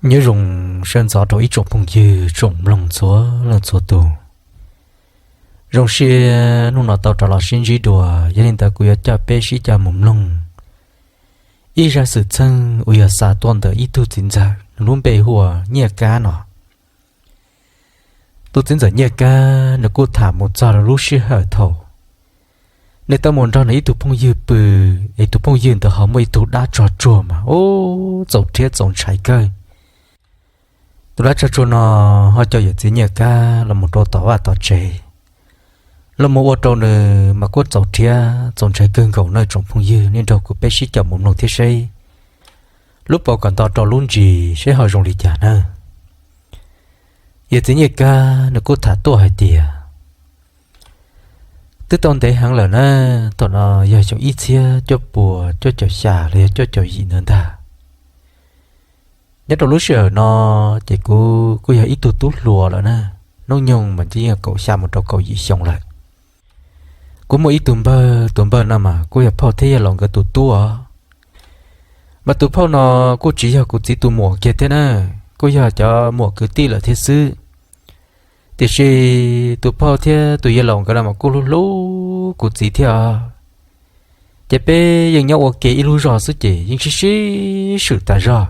Nyob zoo sawv ntxov rau ib tsoom phooj ywg tsoom mloog txhua leej txhua tus. Zoo siab hnub no tau rov los sib ntsib dua, yog li ntawd kuv yuav coj peb sib coj mus mloog ib zaj xwm txheej uas yog xa tuaj ntawm ib tug txiv ntxawm, nws lub npe hu ua Nyiaj Kab no. Tus txiv ntxawm Nyiaj Kab nws kuj tham mus txog rau lub sij hawm thaum nws tau mus nrog nws ib tug phooj ywg pw, es tus phooj ywg ntawd ho muaj ib tug dab tsog tsuag mas ub txaus rhiab txaus ntshai kawg. Tus dab tsog tsuag no ho coj yawm txiv Nyiaj Kab los mus rau tom vaj tom tsev, los mus ua rau nws mas kuj txaus rhiab txaus ntshai kawg nkaus na tsoom phooj ywg. Nej nrog kuv peb sib coj mus mloog thiab seb lub paus kom nto rau lub ntsis seb ho zoo li cas na. Yawm txiv Nyiaj Kab nws kuj tham tuaj hais tias twb tau ntev heev lawm na, thaum no yog xyoo ib txhiab cuaj puas cuaj caum xya los yog cuaj caum yim ntawd ntag. Nyob rau lub sij hawm no ces kuv kuj yog ib tug tub hluas lawm na, hnub nyoog mas twb yog kaum xya mus rau kaum yim xyoo lawm. Kuv muaj ib tug npawg, tus npawg no mas kuj yog phauj thiab yawg laus nkawd tus tub os. Mas tus phauj no kuj tsis yog kuv txiv tus muam kiag thiab na, kuj yog cov muam kwv tij lawm thiab xwb. Tiam sis tus phauj thiab tus yawg laus nkawd no mas kuj hlub hlub kuv txiv thiab os. Ces peb yeej nyob ua ke ib lub zos xwb ces yeej sib sib swm tas zog.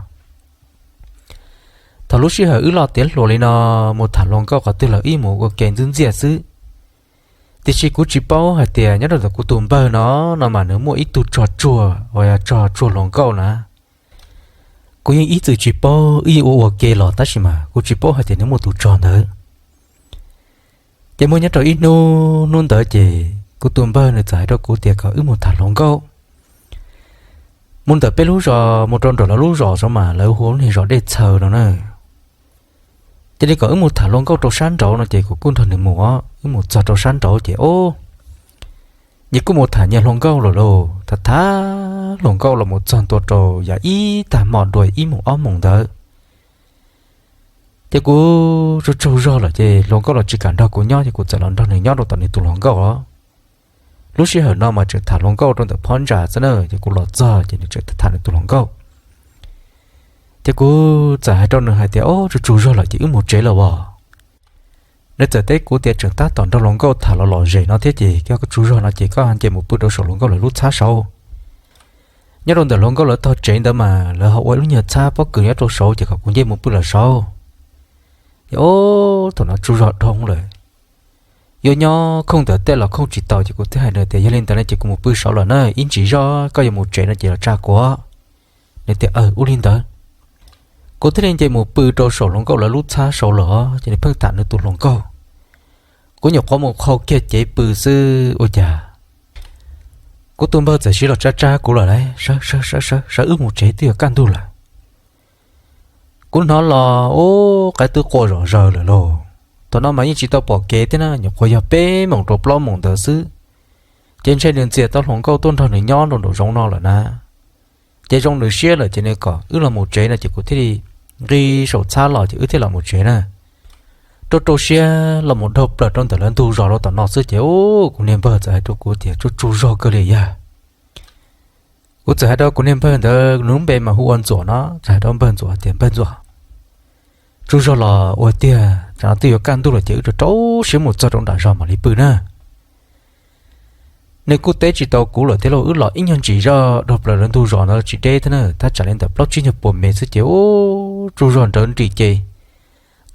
Thaum lub sij hawm wb loj tiav hluas li no, mus tham hluas nkauj qhov twg los wb mus ua ke ntxwb ntxiaj xwb. Tiam sis kuv tsis paub hais tias nyob rau ntawm kuv tus npawg no, no mas nws muaj ib tug tsog tsuag uas yog tsog tsuag hluas nkauj na. Kuv yeej ib txwm tsis paub, wb yeej ua ua ke los tab sis mas kuv tsis paub hais tias nws muaj tus tsog ntawd. Ces muaj nyob rau ib hnub, hnub ntawd ces kuv tus npawg nws txawm hais rau kuv tias kom wb mus tham hluas nkauj. Mus ntawm peb lub zos mus rau nram lawv lub zos saud mas lawv hu lub niag zos Dej Txhaws no na. Ces nws kom wb mus tham hluas nkauj rau sab nraud no ces kuv kuj nrog nws mus os. Wb mus txog rau sab nraud ces o, nyias kuj mus tham nyias hluas nkauj lawm lauj. Tham tham hluas nkauj los mus txog ntua rau yav ib tag hmo dua ib moos ob moos ntawd. Ces kuv tsaug tsaug zog lawm ces hluas nkauj los tsis kam nrog kuv nyob ces kuv txawm los nrog nws nyob rau tom nws tus hluas nkauj os. Lub sij hawm no mas tseem tham hluas nkauj rau ntawm phab ntsa xwb na, ces kuv los txog ces nws tseem tham nws tus hluas nkauj. Ces kuv txawm hais rau nws hais tias, o, tsaug tsaug zog lawm ces wb mus tsev lawm os. Nws txawm teb kuv tias tseem tab tom nrog hluas nkauj tham los lom zem no thiab ces koj tsaug zog no ces koj nce mus pw rau saum hluas nkauj lawv lub txhab saud. Nyob rau ntawm hluas nkauj lawv tog tsev ntawd mas lawv ho ua ib lub nyuag txhab pob kws nyob rau saud ces kom kuv nce mus pw lawm saud. Ces o, thaum no tsaug zog dhau lawm. Yuav nyob khooj ntawd tej los khooj tsis tau ces kuv thiaj hais nws tias yog li ntawd no ces kuv mus pw saud lawm na, ib ntsis zog koj yuav mus tsev no ces los tsa kuv. Nws tias aw ua li ntawd. Kuv thiaj li nce mus pw rau saum hluas nkauj lawv lub txhab saud lawm ces nws pheej tham nws tus hluas nkauj. Kuv nyuam qhuav mus qhau kiag cev pw xwb ua cas kuv tus npawg txawm sib los tsa tsa kuv lawm lauj, sawv sawv sawv sawv wb mus tsev twb yuav kaj ntug lawm. Kuv hnov los ub qaib twb qua zom zaws lawm lauj. Thaum no mas yeej tsis tau pom kev thiab na, nyuam qhuav yog peb moos rau plaub moos ntawd xwb. Ces ntshe nws ntxias tau hluas nkauj tuaj nrog nws nyob rau nraum zoov no lawm na. Ces zoo nws siab lawm ces nws kom wb los mus tsev no ces kuv thiaj li nqis saum txhab los ces wb thiaj los mus tsev na. Rau rau siab los mus dhau plaws rau ntawm lawv ntug zos rau tom no xwb ces ub kuv niag npawg txawm hais rau kuv tias tsaug tsaug zog kawg li yag. Kuv txawm hais rau kuv niag npawg ntawd, nws lub npe mas hu ua Ntxuam no, txawm hais rau npawg Ntxuam tias npawg Ntxuam, tsaug zog los ua tiag, tsam no twb yuav kaj ntug lawm ces wb rau rau siab mus txog rau nram zos mam li pw na. Nws kuj teb tsis tau kuv lawm thiab lauj, wb los ib nyuag ntsis zog dhau plaws lawv ntug zos ntawd tsis deb thiab na, thaj tsam li ntawm plaub tsib nyuag puas mev xwb ces ub tsaug zog nrawv nris ces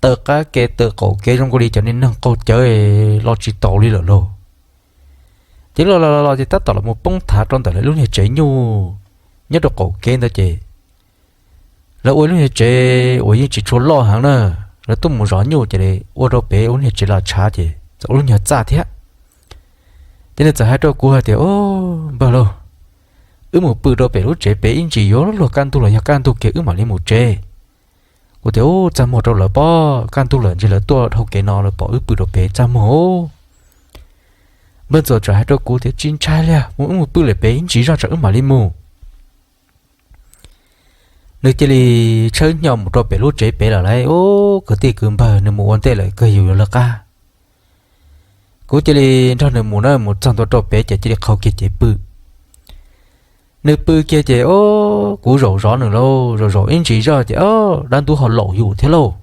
taws qab kev taws qaum kev zoo nkaus li cov niag neeg qaug cawv los tsis taus li lawm lauj. Ces los los los ces tab tom los mus poob thav rau ntawm lawv lub niag tsev nyuj nyob rau qaum kev ntawd ces lawv ua lub niag tsev uas yeej tsis tshua loj heev na, lawv tuaj mus zov nyuj ces ua rau pem ua lub niag tsev los tshav ces txawm ua lub nyuag txaj thiab. Ces nws txawm hais rau kuv hais tias, o, npawg lauj, wb mus pw rau pem lub tsev pem ib ntsis yuav luag kaj ntug los yog kaj ntug kiag wb mam li mus tsev. Kuv tias, u, txaj muag rau lawv pob, kaj ntug lawm ntshe lawv tuaj dhau kev no lawv pom wb pw rau pem txaj muag. Npawg Ntxuam txawm hais rau kuv tias tsis ntshai li, mus wb mus pw lawm pem ib ntsis zog tsam wb mam li mus. Nws cia li tshawb hnyo mus rau pem lub tsev pem lawm lauj. Ub, kwv tij kwv npawg, nws mus ua ntej lawm kawg yus yuav lawv qab. Kuv cia li nrog nws mus na, mus txog ntua rau pem ces cia li qhau kiag cev pw. Nws pw kiag ces o, kuv zaum zov nws lauj, zaum zaum ib ntsis zog ces o, dab ntub ho laum yus thiab lauj.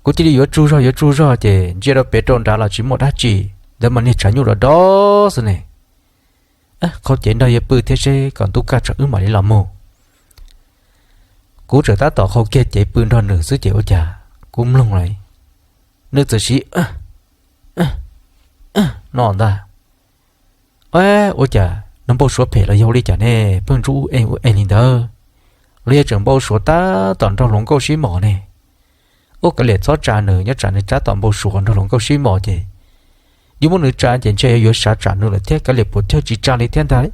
Kuv cia li yuav tsaug zog yuav tsaug zog ces ntsia rau pem rau nrad los tsis muaj dab tsi, ntawd mas niag tshav nyuj rov rov xwb ne. Qhau cev nrog yawg pw thiab seb kom ntub kaj tso wb mam li los mus. Kuv txawm tab tom qhau kiag cev pw nrog nws xwb ces ua cas kuv mloog lawm, nws txawm siv no ntag. Ua cas nws npau suav phem los yog ua li cas ne, pheej ntsuj ub eeg ub eeg li ntawd, los yog tseem npau suav tab tom nrog hluas nkauj sib mos ne. Ua kav liam txhob tsa nws, nyob tsam nws tab tom npau suav nrog hluas nkauj sib mos ces yus muab nws tsa ces ntshe yuav sav tsam nws lawm thiab, kav liam puas chawj tsis tsa li thiab ntag.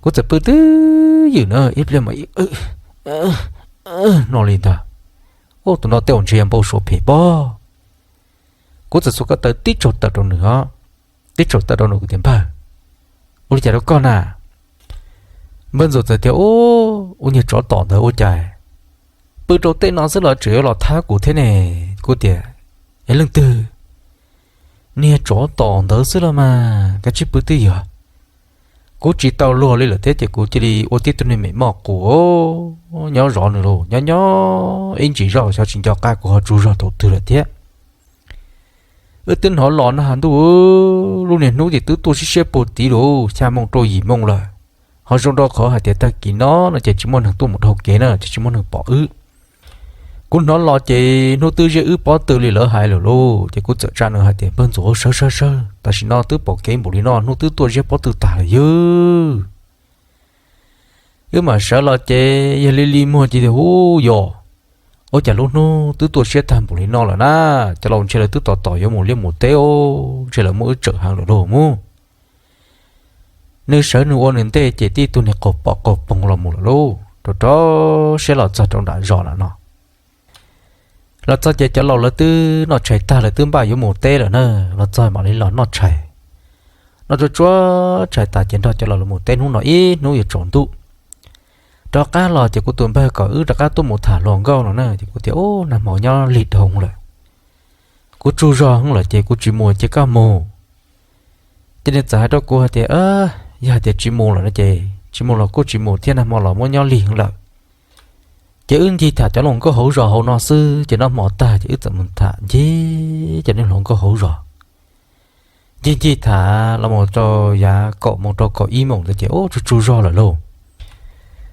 Kuv txawm pw twj ywm na ib pliag mas no li ntag. Ua tus no tej zaum ntshe yog npau suav phem pob. Kuv txawm xuas ko taw tib tsaug tawm rau nws os, tib tsaug tawm rau nws kuv tias npawg, ua li cas rau koj na? Npawg Ntxuam txawm tias ua, ua niag tsov tom ntawd ua cas pw rau tej no xwb los tseem yuav los thab kuv thiab ne. Kuv tias es leej twg? Niag tsov tom ntawd xwb los mas, koj tsis pw twj ywm. Kuv tsis tau luag li lawm thiab ces kuv cia li ua tib tug niag mem moj qus nyob zov nws lauj, nyob nyob ib ntsis zoj xyov tsis nco qab kuv ho tsaug zog thaum twg lawm thiab. Wb twb hnov los no has ntuj, lub niag hnub ces twb tuaj siab siab puag tid lauj, xya moo rau yim moo lawm. Ho zoo rau qhov hais tias tag kis no no ces tsis muaj neeg tuaj mus dhau kev na ces tsis muaj neeg pom wb. Kuv hnov los ces hnub twb ziab wb pob tw li lawv hais lawm lauj, ces kuv txawm tsa nws hais tias npawg Ntxuam sawv sawv sawv, tam sim no twb pom kev npaum li no hnub twb tuaj ziab pob tw tag lawm yog. Wb mam sawv los ces yog li li muag ces tias hu yog, ua cas lub hnub twb tuaj siab tag npaum li no lawm na, cov laus ntshe lawv twb tos tos yuav mus liaj mus teb, ntshe lawv muab wb tsawm heev lawm lauj mus. Nws sawv nws ua nws ntej ces tib tug niag qaug pom qaug poog los mus lawm lauj, rau rau siab los txog rau nram zos lawm no. Los txog ces cov laus lawv twb noj tshais tag lawv twb npaj yuav mus teb lawm na, los txog mam li los noj tshais. Noj tsuag tsuag tshais tas ces nrog cov laus lawv mus teb hnub no ib hnub yuav tsaus ntuj. Rov qab los ces kuv tus npawg kom wb rov qab tuaj mus tham hluas nkauj no na ces kuv tias ub, nag hmo nyob lig dhau lawm, kuv tsaug zog lawm ces kuv tsis mus ces koj mus. Ces nws txawm hais rau kuv hais tias yog hais tias tsis mus lawm no ces tsis mus los kuj tsis mus thiab, nag hmo los muab nyob lig lawm. Ces wb ncig tham cov hluas nkauj hauv zos hauv no xwb ces noj hmo tag ces wb txawm mus tham ncig cov niag hluas nkauj hauv zos. Ncig ncig tham los mus rau yav kaum moos rau kaum ib moos ntawd ces ub, tsaug tsaug zog lawm lauj.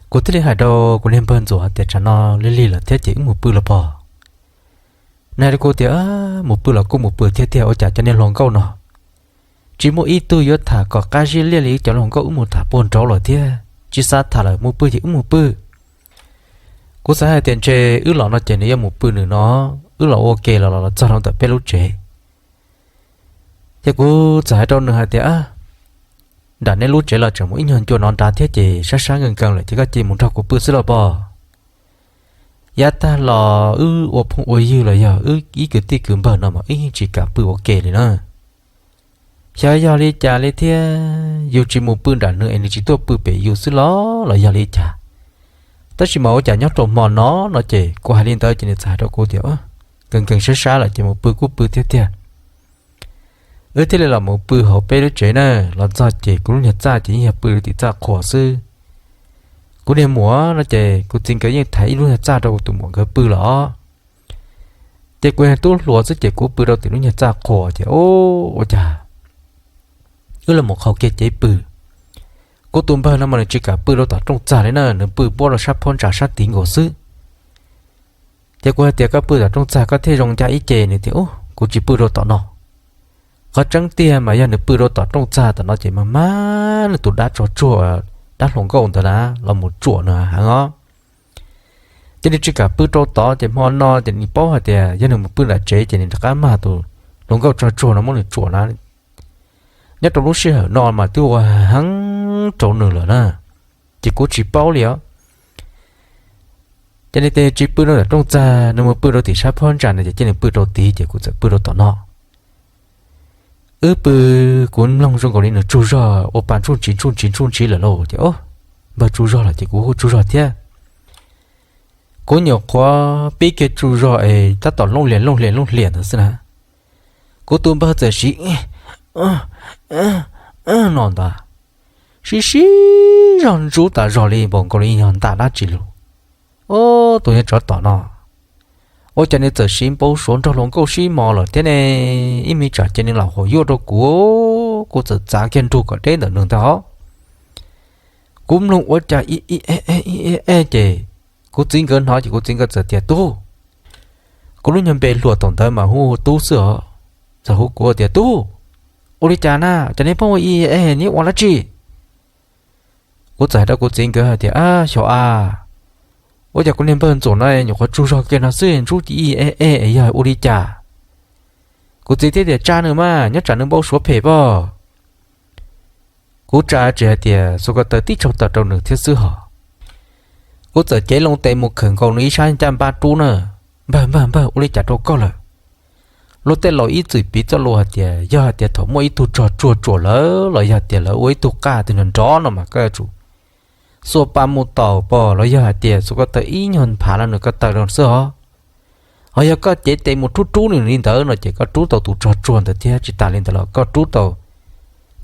Kuv thiaj li hais rau kuv niag npawg Ntxuam hais tias tsam no lig lig lawm thiab ces wb mus pw los pog. Nws hais rau kuv tias mus pw los kuj mus pw thiab tiag, ua cas cov niag hluas nkauj no tsis muaj ib tug yuav tham kom qab zib liaj li wb cov hluas nkauj wb mus tham puag nraud lawm thiab, tsis xav tham lawm, mus pw ces wb mus pw. Kuv xav hais tias ntshe wb los no ces nws yuav mus pw nws no, wb los ua ke los los txog rau ntawm peb lub tsev. Ces kuv txawm hais rau nws hais tias nram nej lub tsev los tseem mus ib nyuag ncua no nrad thiab ces sab sab nkees nkees lawm ces koj cia mus nrog kuv pw xwb los pog. Yav tag los wb ua phooj ua ywg los yog wb ib kwv tij kwv npawg no mas wb yeej tsis kam pw ua ke li na. Xyov yog li cas li thiab, yus tsis mus pw nram nws es nws tsis tuaj pw pem yus xwb los los yog li cas. Tab sis mas ua cas nyob rau hmo no no ces kuv hais li ntawd ces nws txawm hais rau kuv tias nkees nkees sab sab lawm ces mus pw kuj pw thiab tiag. Wb thiaj li los mus pw hauv peb lub tsev na. Los txog ces kuv lub nyuag txaj ces yeej yog pw rau tim txaj qhua xwb. Kuv niag muam no ces kuv txiv nkawd yeej thaiv ib lub nyuag txaj rau kuv tus muam nkawd pw los. Ces kuv yog tub hluas xwb ces kuv pw rau tim lub nyuag txaj qhua ces ua cas wb los mus qhau kiag cev pw. Kuv tus npawg no mas nws tsis kam pw rau tom rooj txag li na, nws pw puab rau sab phab ntsa sab tid nkaus xwb. Ces kuv hais tias koj pw tom rooj txag koj thiaj zoo ncaj ib ce, nws tias ub, kuv tsis pw rau tom no. Qhov tseeb tiag mas yog nws pw rau tom rooj txag tom no ces mas mas nws tus dab tsog tsuag, dab hluas nkauj ntawd na los mus tsuam nws heev os. Ces nws tsis kam pw rau tod ces hmo no ces nws paub hais tias yog nws mus pw nram tsev ces nws rov qab mag tus hluas nkauj tsog tsuag no muab nws tsuam na. Nyob rau lub sij hawm no mas twb ua heev rau nws lawm na, ces kuv tsis paub li os. Ces nws tias tsis pw rau tom rooj txag, nws mus pw rau tim sab phab ntsa no ces cia nws pw rau tid ces kuv txawm pw rau tom no. Wb pw, kuv mloog zoo nkaus li nws tsaug zog ua pa ntsuj ntsis ntsuj ntsis ntsuj ntsis lawm lauj ces o, npawg tsaug zog lawm ces kuv kuj tsaug zog thiab. Kuv nyuam qhuav pib kiag tsaug zog es tab tom looj hlias looj hlias looj hlias ntawd xwb na, kuv tus npawg txawm siv no ntag. sib sib zog ntsub tas zog li npaum nkaus li yog ntam dab tsi lus. Ub, tus niag tsov tom no, ua cas nws txawm siv npau suav nrog hluas nkauj sib mos lawm thiab ne? Ib me tsam ces nws lam hom yuaj rau kuv, kuv txawm txav kiag nrug kom deb ntawm nws ntag os. Kuv mloog ua cas ib ib e e ib e e ces kuv txiv nkawd hnov ces kuv txiv nkawd txawm tias, Tub, kuv lub nyuag npe hluas thaum ntawd mas hu Tub xwb os, txawm hu kuv tias, Tub, ua li cas na, cas nej pheej ua ib e e, neb ua dab tsi? Kuv txawm hais rau kuv txiv nkawd hais tias, Ab, xyov a, ua cas kuv niag npawg Ntxoom no nyuam qhuav tsaug zog kiag no xwb ntsub ib e e, yog ua li cas? Kuv txiv thiaj tias, Tsa nws mas, nyob tsam nws npau suav phem pob. Kuv tsa tsis hais tias xuas ko taw tib tshau taw rau nws thiab xwb hos. Kuv txawm cev loo tes mus khawm nkaus nws ib sab ncaj npab rub na, Npawg, npawg, npawg, ua li cas rau koj lawm? Luag tej laus ib txwm piv txoj lus hais tias yog hais tias thaum muaj ib tug tsog tsuag tsuam lawm los yog tias lawv ua ib tug qaj twg nrov nrov no mas koj yuav tsum xuas pas mus taus pom los yog hais tias xuas ko taw ib nyuag nphav no nws ko taw rau xwb os. Ho yog koj cev tes mus rub rub nws li ntawd no ces koj rub tau tus tsog tsuag ntawd thiab, tsis tas li ntawd los koj rub tau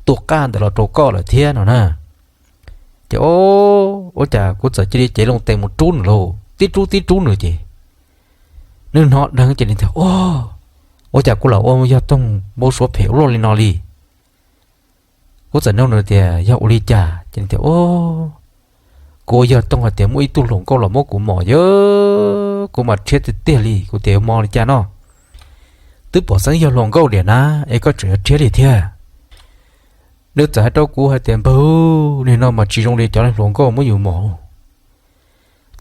tus qaj ntawd los rau koj lawm thiab no na. Ces ua cas kuv txawm cia li cev loo tes mus rub nws lauj, tib rub tib rub nws ces nws hnov dheev ces nws tias, Ua, ua cas kuv lam ua yog toog npau suav phem ua luaj li no li? Kuv txawm nug nws tias, Yog ua li cas? Ces nws tias, Kuv ua yog toog hais tias muaj ib tug hluas nkauj los muab kuv mos, yog kuv mas rhiab tiag tiag li. Kuv tias, Mos li cas no? Twb pom xeeb yog hluas nkauj diam na, es koj tseem yuav rhiab li thiab? Nws txawm hais rau kuv hais tias, Npawg, niag no mas tsis zoo li cov hluas nkauj muab yus mos.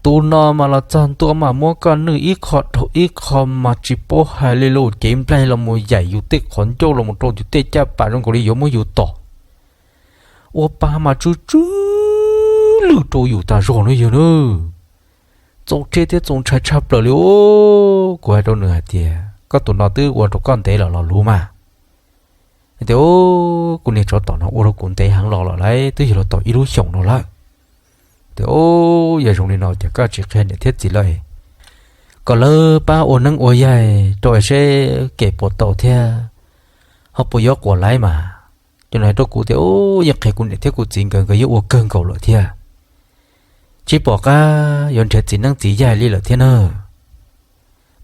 Tus no mas los txog ntua mas muab koj nwj ib qho dhau ib qho mas tsis paub hais li lauj, cev nplaig los mus yaim yus tej qhov ncauj los mus rau yus tej caj pas zoo nkaus li yuav muab yus tom. Ua pa mas tsw tsw lwj rau yus tas zog no yog na. Txaus rhiab thiab txaus ntshai tshaj plaws li os. Kuv hais rau nws hais tias, Koj tus no twb ua rau koj ntev lawm los luv mas? Tias, Kuv niag tsov tom no ua rau kuv ntev heev los lawm lauj, twb yog los tau ib lub xyoos no lawm. Tias, Yog zoo li no ces koj tsis qhia niam thiab txiv lawm, kom lawv pab ua neeb ua yaig rau seb kev puas tau thiab ho puas yuav quas laiv mas. Ces nws hais rau kuv tias, Yeej qhia kuv niam thiab kuv txiv nkawd, nkawd yeej ua kawg nkaus lawm thiab. Tsis pom qab yuav nrhiav txiv neeb txiv yaig li lawm thiab na.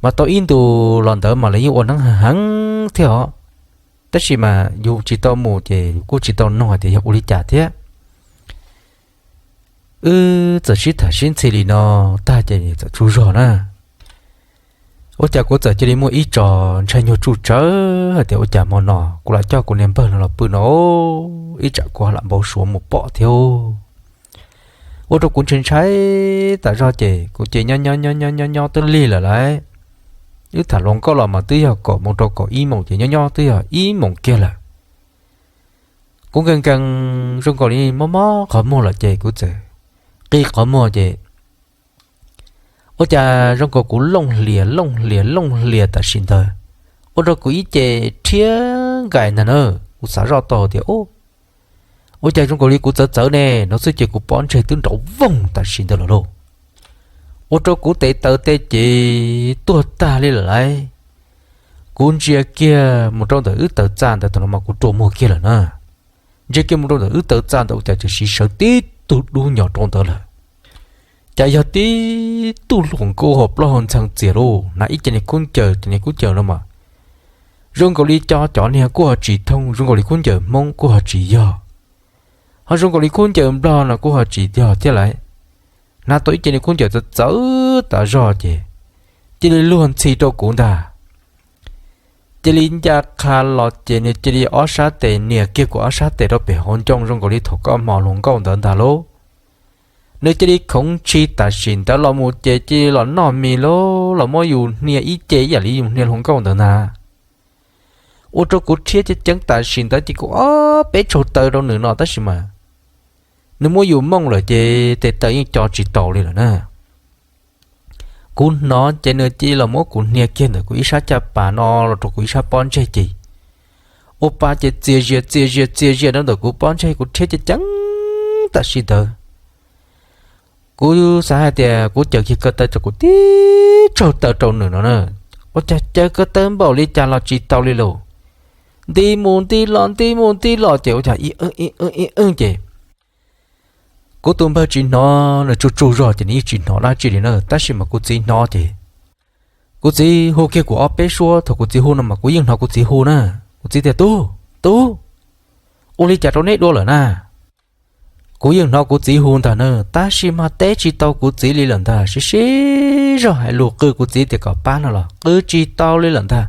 Mas tau ib ntus los ntawd mas lawv yeej ua neeb heev thiab os. Tab sis mas yus tsis tau mus ces kuj tsis tau nug hais tias yog ua li cas thiab. Wb txawm sib tham sib ntxhi li no tag ces txawm tsaug zog na. Ua cas kuv txawm cia li muaj ib tso ntshai nyuag tsuj tsawv hais tias ua cas hmo no kuv lam coj kuv niag npawg no los pw no, ib tsam kuv lam npau suav mus pom thiab. Ua rau kuv ntshai ntshai tas zog ces kuv ces nyob nyob nyob nyob nyob twb lig lawm lauj. Wb tham hluas nkauj los mas twb yog kaum moos rau kaum ib moos ces nyob nyob twb yog ib moos kiag lawm. Kuv nkees nkees zoo nkaus li mob mob qhov muag lawm ces kuv txawm qi qhov muag ces ua cas zoo nkaus kuv looj hlias looj hlias looj hlias tam sim ntawd, ua rau kuv ib ce rhiab nkais ntag na. Kuv xav zoj tau tias, Ua cas zoo nkaus li kuv txawv txawv ne no xwb ces kuv pob ntseg twb nrov voog tam sim ntawd lawm lauj. Ua rau kuv tes taw tej ces tuag tag li lawm lauj. Kuv ntsia kiag mus rau ntawm wb taw txaj ntawd thaum no mas kuv rua muag kiag lawm na. Ntsia kiag mus rau ntawm wb taw txaj ntawd ua cas tseem siv sawv tib tug dub nyos rau ntawd lawm. Cas yog tib tug hluas nkauj ho plaub hau ntxhee txias lauj, hnav ib ce niag khaub ncaws, ces niag khaub ncaws no mas zoo nkaus li cov, cov niag kuj ho tsis thooj, zoo nkaus li khaub ncaws Hmoob kuj ho tsis yog, ho zoo nkaus li khaub ncaws Nplog no kuj ho tsis yog thiab lauj. Hnav tau ib ce niag khaub ncaws txawv txawv tas zog ces cia li luag ntxhi rau kuv ntag. Cia li ncaj qha los ces nws cia li ob sab tes nias kiag kuv ob sab tes rau pem hauv ncoo zoo nkaus li thaum koj hmo hluas nkauj ntawd ntag lauj. Nws cia li khoov ntshis tam sim ntawd los mus ces cia li los noj mis lauj, los muab yus hnia ib ce ib yam li yus hnia hluas nkauj ntawd ntag. Ua rau kuv rhiab ceev ceev tam sim ntawd ces kuv ob peb tshau taw rau nws no tab sis mas nws muab yus mooj lawm ces tes taw yeej co tsis tau li lawm na. Kuv hnov ces nws cia li los muab kuv hnia kiag ntawm kuv ib sab caj pas no los rau kuv ib sab pob ntseg ces ua pa ces txias zias txias zias txias zias rau ntawm kuv pob ntseg, kuv rhiab ceev ceev tam sim ntawd. Kuv xav hais tias kuv caws kiag ko taw rau kuv tib tshau taw rau nws no na, ua cas caws ko taw npaum li cas los tsis tau li lauj. Nti mus nti los nti mus nti los ces ua cas ib eeb ib eeb ib eeb ces Kuv tus npawg tsis hnov, nws tsaug tsaug zog ces nws yeej tsis hnov dab tsi li na, tab sis mas kuv txiv hnov ces kuv txiv hu kiag kuv ob peb suab. Thaum kuv txiv hu no mas kuv yeej hnov kuv txiv hu na. Kuv txiv tias, Tub, tub, ua li cas rau neb dua lawm na? Kuv yeej hnov kuv txiv hu ntag na, tab sis mas teb tsis tau kuv txiv li lawm ntag, sib sib zog hais lus qw kuv txiv tias kom pab no los qw tsis tau li lawm ntag.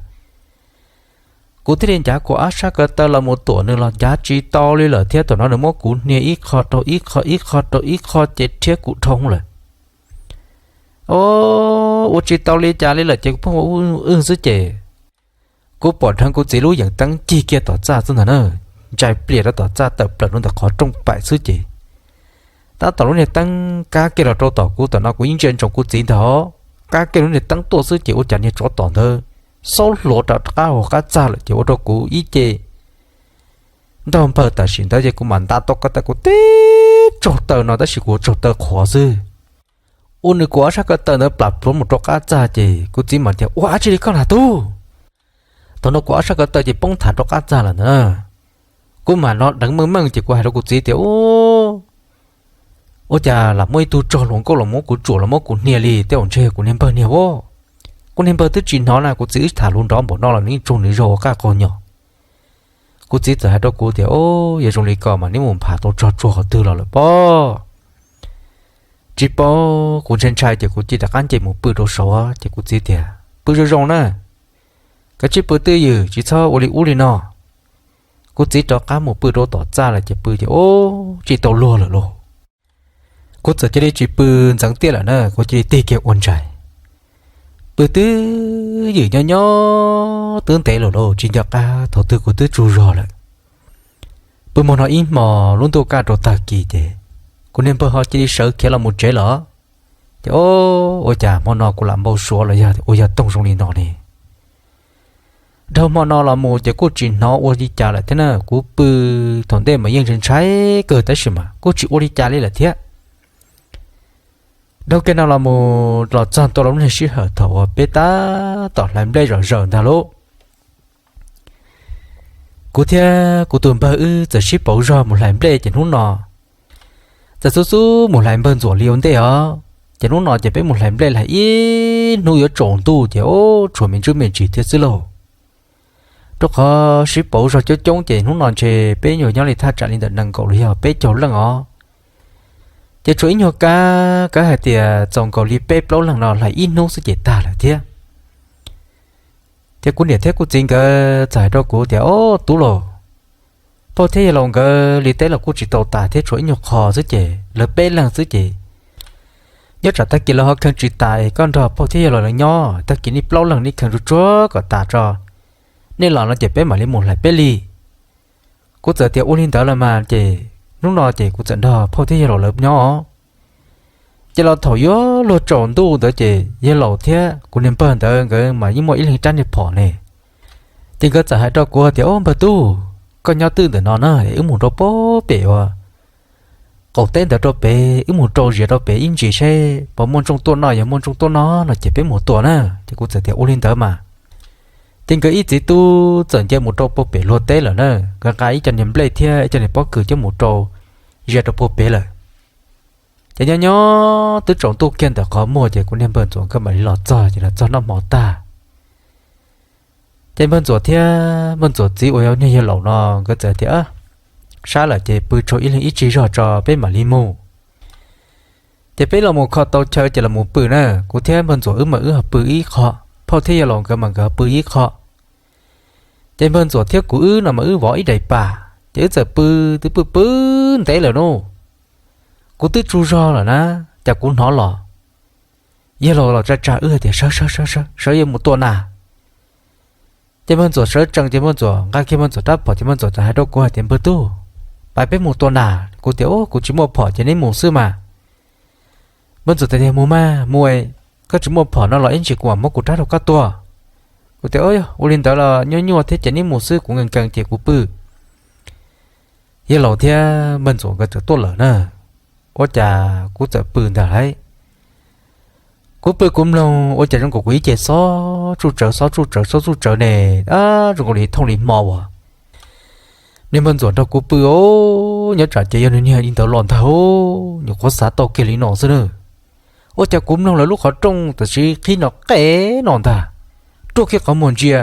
Kuv thiaj li ncav kuv ob sab ko taw los mus tuam nws los ncav tsis tau li lawm thiab. Thaum no nws muab kuv hnia ib qho rau ib qho, ib qho rau ib qho ces rhiab kuv dhau lawm. O, ua tsis tau li cas li lawm ces kuv pheej ua ub ua no xwb ces kuv pom dheev kuv txiv lub yees teeb cig kiag tom txaj xwb ntag na, ntsais plias rau tom txaj tawm plaws rau ntawm qhov rooj paim xwb ces tab tom lub niag teeb kab kiag los rau tom kuv. Thaum no kuv yeej ntsia ntsoov kuv txiv ntag, kab kiag lub niag teeb tuaj xwb ces ua cas niag tsov tom ntawd xaub hluav rov qab hauv qab txaj lawm ces ua rau kuv ib ce ntaug npawg. Tam sim ntawd ces kuv mam nta tau ko taw kuv tib tsaug taw no tab sis kuv tsaug taw qhuav xwb. Ua nws kuv ob sab ko taw ntawd plam pluav mus rau qab txaj ces kuv txiv mam tias, Ua dab tsi li koj na tub? Thaum no kuv ob sab ko taw ces poob thav rau qab txaj lawm ntag. Kuv mam no deev meej meej ces kuv hais rau kuv txiv tias, Ua cas lam muaj ib tug tsog hluas nkauj los muab kuv tsuam los muab kuv hnia li, tej zaum ntshe yog kuv niag npawg niag as. Kuv niag npawg twb tsis hnov na, kuv txiv wb tham lus nrov npaum no los nws yeej tsaug nws zog ua qaj qaug nyom. Kuv txiv txawm hais rau kuv tias, O, yog zoo li ko mas neb mus npham tau tsog tsuag qhov twg los lawm pob? Tsis paub, kuv ntshai ntshai ces kuv cia li rov qab nce mus pw rau saud. Ces kuv txiv tias, Pw zoo zoo na, koj cia li pw twj ywm tsis txhob ua li ub li no. Kuv txiv rov qab mus pw rau tom txaj lawm ces pw ces, O, tsis tau luag lawm lauj. Kuv txawm cia li tsis pw ntxeev tiaj lawm na, kuv cia li tig kiag ua ntsais. Pw twj ywm nyob nyob twb ntev lawm lauj, tsis nco qab thaum twg kuv twb tsaug zog lawm. Pw hmo no ib hmos lub ntuj kaj rau tag kis ces kuv niag npawg ho cia li sawv khiav los mus tsev lawm. Ces, O, ua cas hmo no kuv lam npau suav los yog ua yog toog zoo li no ne? Dhau hmo no los mus ces kuj tsis hnov ua li cas lawm thiab na. Kuv pw thaum ntej mas yeej ntshai kawg tab sis mas kuj tsis ua li cas li lawm thiab. Dhau kiag no los mus los txog ntua lub niag sij hawm thaum uas peb tab tom hlais nplej zom zaws ntag lauj. Kuv thiab kuv tus npawg wb txawm sib pauv zog mus hlais nplej ces hnub no txawm xub xub mus hlais npawg Ntxuam li ua ntej os. Ces hnub no ces peb mus hlais nplej hlais ib hnub yuav tsaus ntuj ces, O, tshuav me ntsuj me ntsis thiab xwb lauj. Rau qhov sib pauv zog coob coob ces hnub no ntshe peb nyuag nyob li thaj tsam li ntawm nees nkaum los yog peb caug leej os. Ces tshuav ib nyuag kab, kab hais tias txaus nkaus li peb plaub leeg no hlais ib hnub xwb ces tag lawm thiab. Ces kuv niam thiab kuv txiv nkawd txawm hais rau kuv tias, O, tub lauj, phauj thiab yawg laus nkawd li teb los kuj tsis tau tas thiab, tshuav ib nyuag qho xwb ces lawv peb leeg xwb ces nyob tsam tag kis lawv ho kheev tsis tas es koj nrog phauj thiab yawg laus lawv nyob, tag kis nej plaub leeg nej kheev tsuag tsuag kom tas tso, nej los no ces peb mam li mus hlais peb li. Kuv txawm tias, Ua li ntawd los mas ces hnub no ces kuv txawm nrog phauj thiab yawg laus lawv nyob. Ces los thaum yuav luag tsaus ntuj ntawd ces yawg laus thiab kuv niag npawg ntawd nkawd mas yeej muaj ib leeg rab niag phom ne. Ces nkawd txawm hais rau kuv tias, O, npawg tub, koj nyob twj ntawm no na es wb mus rau pem uas qaum teb ntawd rau pem, wb mus rau zias rau pem ib ntsis seb puas muaj ntsooj tuaj noj, yog muaj ntsooj tuaj noj no ces peb mus tua na. Ces kuv txawm tias, Ua li ntawd mas. Ces nkawd ib txiv tub txawm nce mus rau puag pem luag teb lawm na, nkawd nqa ib co niag nplej thiab ib co niag pob kws coj mus rau zias rau puag pem lawm. Ces nyob nyob twb tsaus ntuj kiag ntawm qhov muag ces kuv niag npawg Ntxuam nkawd mam li los txog ces los txog noj hmo tag. Ces npawg Ntxuam thiab npawg Ntxuam txiv uas yog niag yawg laus no nkawd txawm tias, Sab lawm ces pw tsau ib leeg ib tsig zog tso peb mam li mus. Ces peb los mus kho tau chaw ces los mus pw na, kuv thiab npawg Ntxuam wb mas wb ho pw ib qho, phauj thiab yawg laus nkawd mas nkawd ho pw ib qho. Ces npawg Ntxuam thiab kuv wb no mas wb vov ib daim pam ces wb txawm pw, twb pw pw ntev lawm no. Kuv twb tsaug zog lawm na, cas kuv hnov los yawg laus los tsa tsa wb hais tias, Sawv, sawv, sawv, sawv, sawv yuav mus tua nas. Ces npawg Ntxuam sawv tsees ces npawg Ntxuam nqa kiag npawg Ntxuam rab phom ces npawg Ntxuam txawm hais rau kuv hais tias, Npawg tub, pais peb mus tua nas. Kuv tias, Kuv tsis muaj phom ces neb mus xwb mas. Npawg Ntxuam txawm tias, Mus mas mus, koj tsis muaj phom no los ib ntsis kuv mam muab kuv rab rau koj tua. Kuv tias, Ua li ntawd los nyuaj nyuaj thiab ces neb mus xwb, kuv nkees nkees ces kuv pw. Yawg laus thiab npawg Ntxuam nkawd txawm tuaj lawm na, ua cas kuv txawm pw ntag lauj. Kuv pw kuv mloog ua cas zoo nkaus kuv ib ce xob tsuj tsawv xob tsuj tsawv xob tsuj tsawv ne, zoo nkaus li thooj li hmo uas. Niag npawg Ntxuam nrog kuv pw os, Nyob tsam ces yog nws niag li ntawd los ntag, nyuam qhuav xav tau kiag li no xwb na. Ua cas kuv mloog lawv lub qhov rooj tam sim qhib no qe no ntag, ruaj kiag qhov muag ntsia.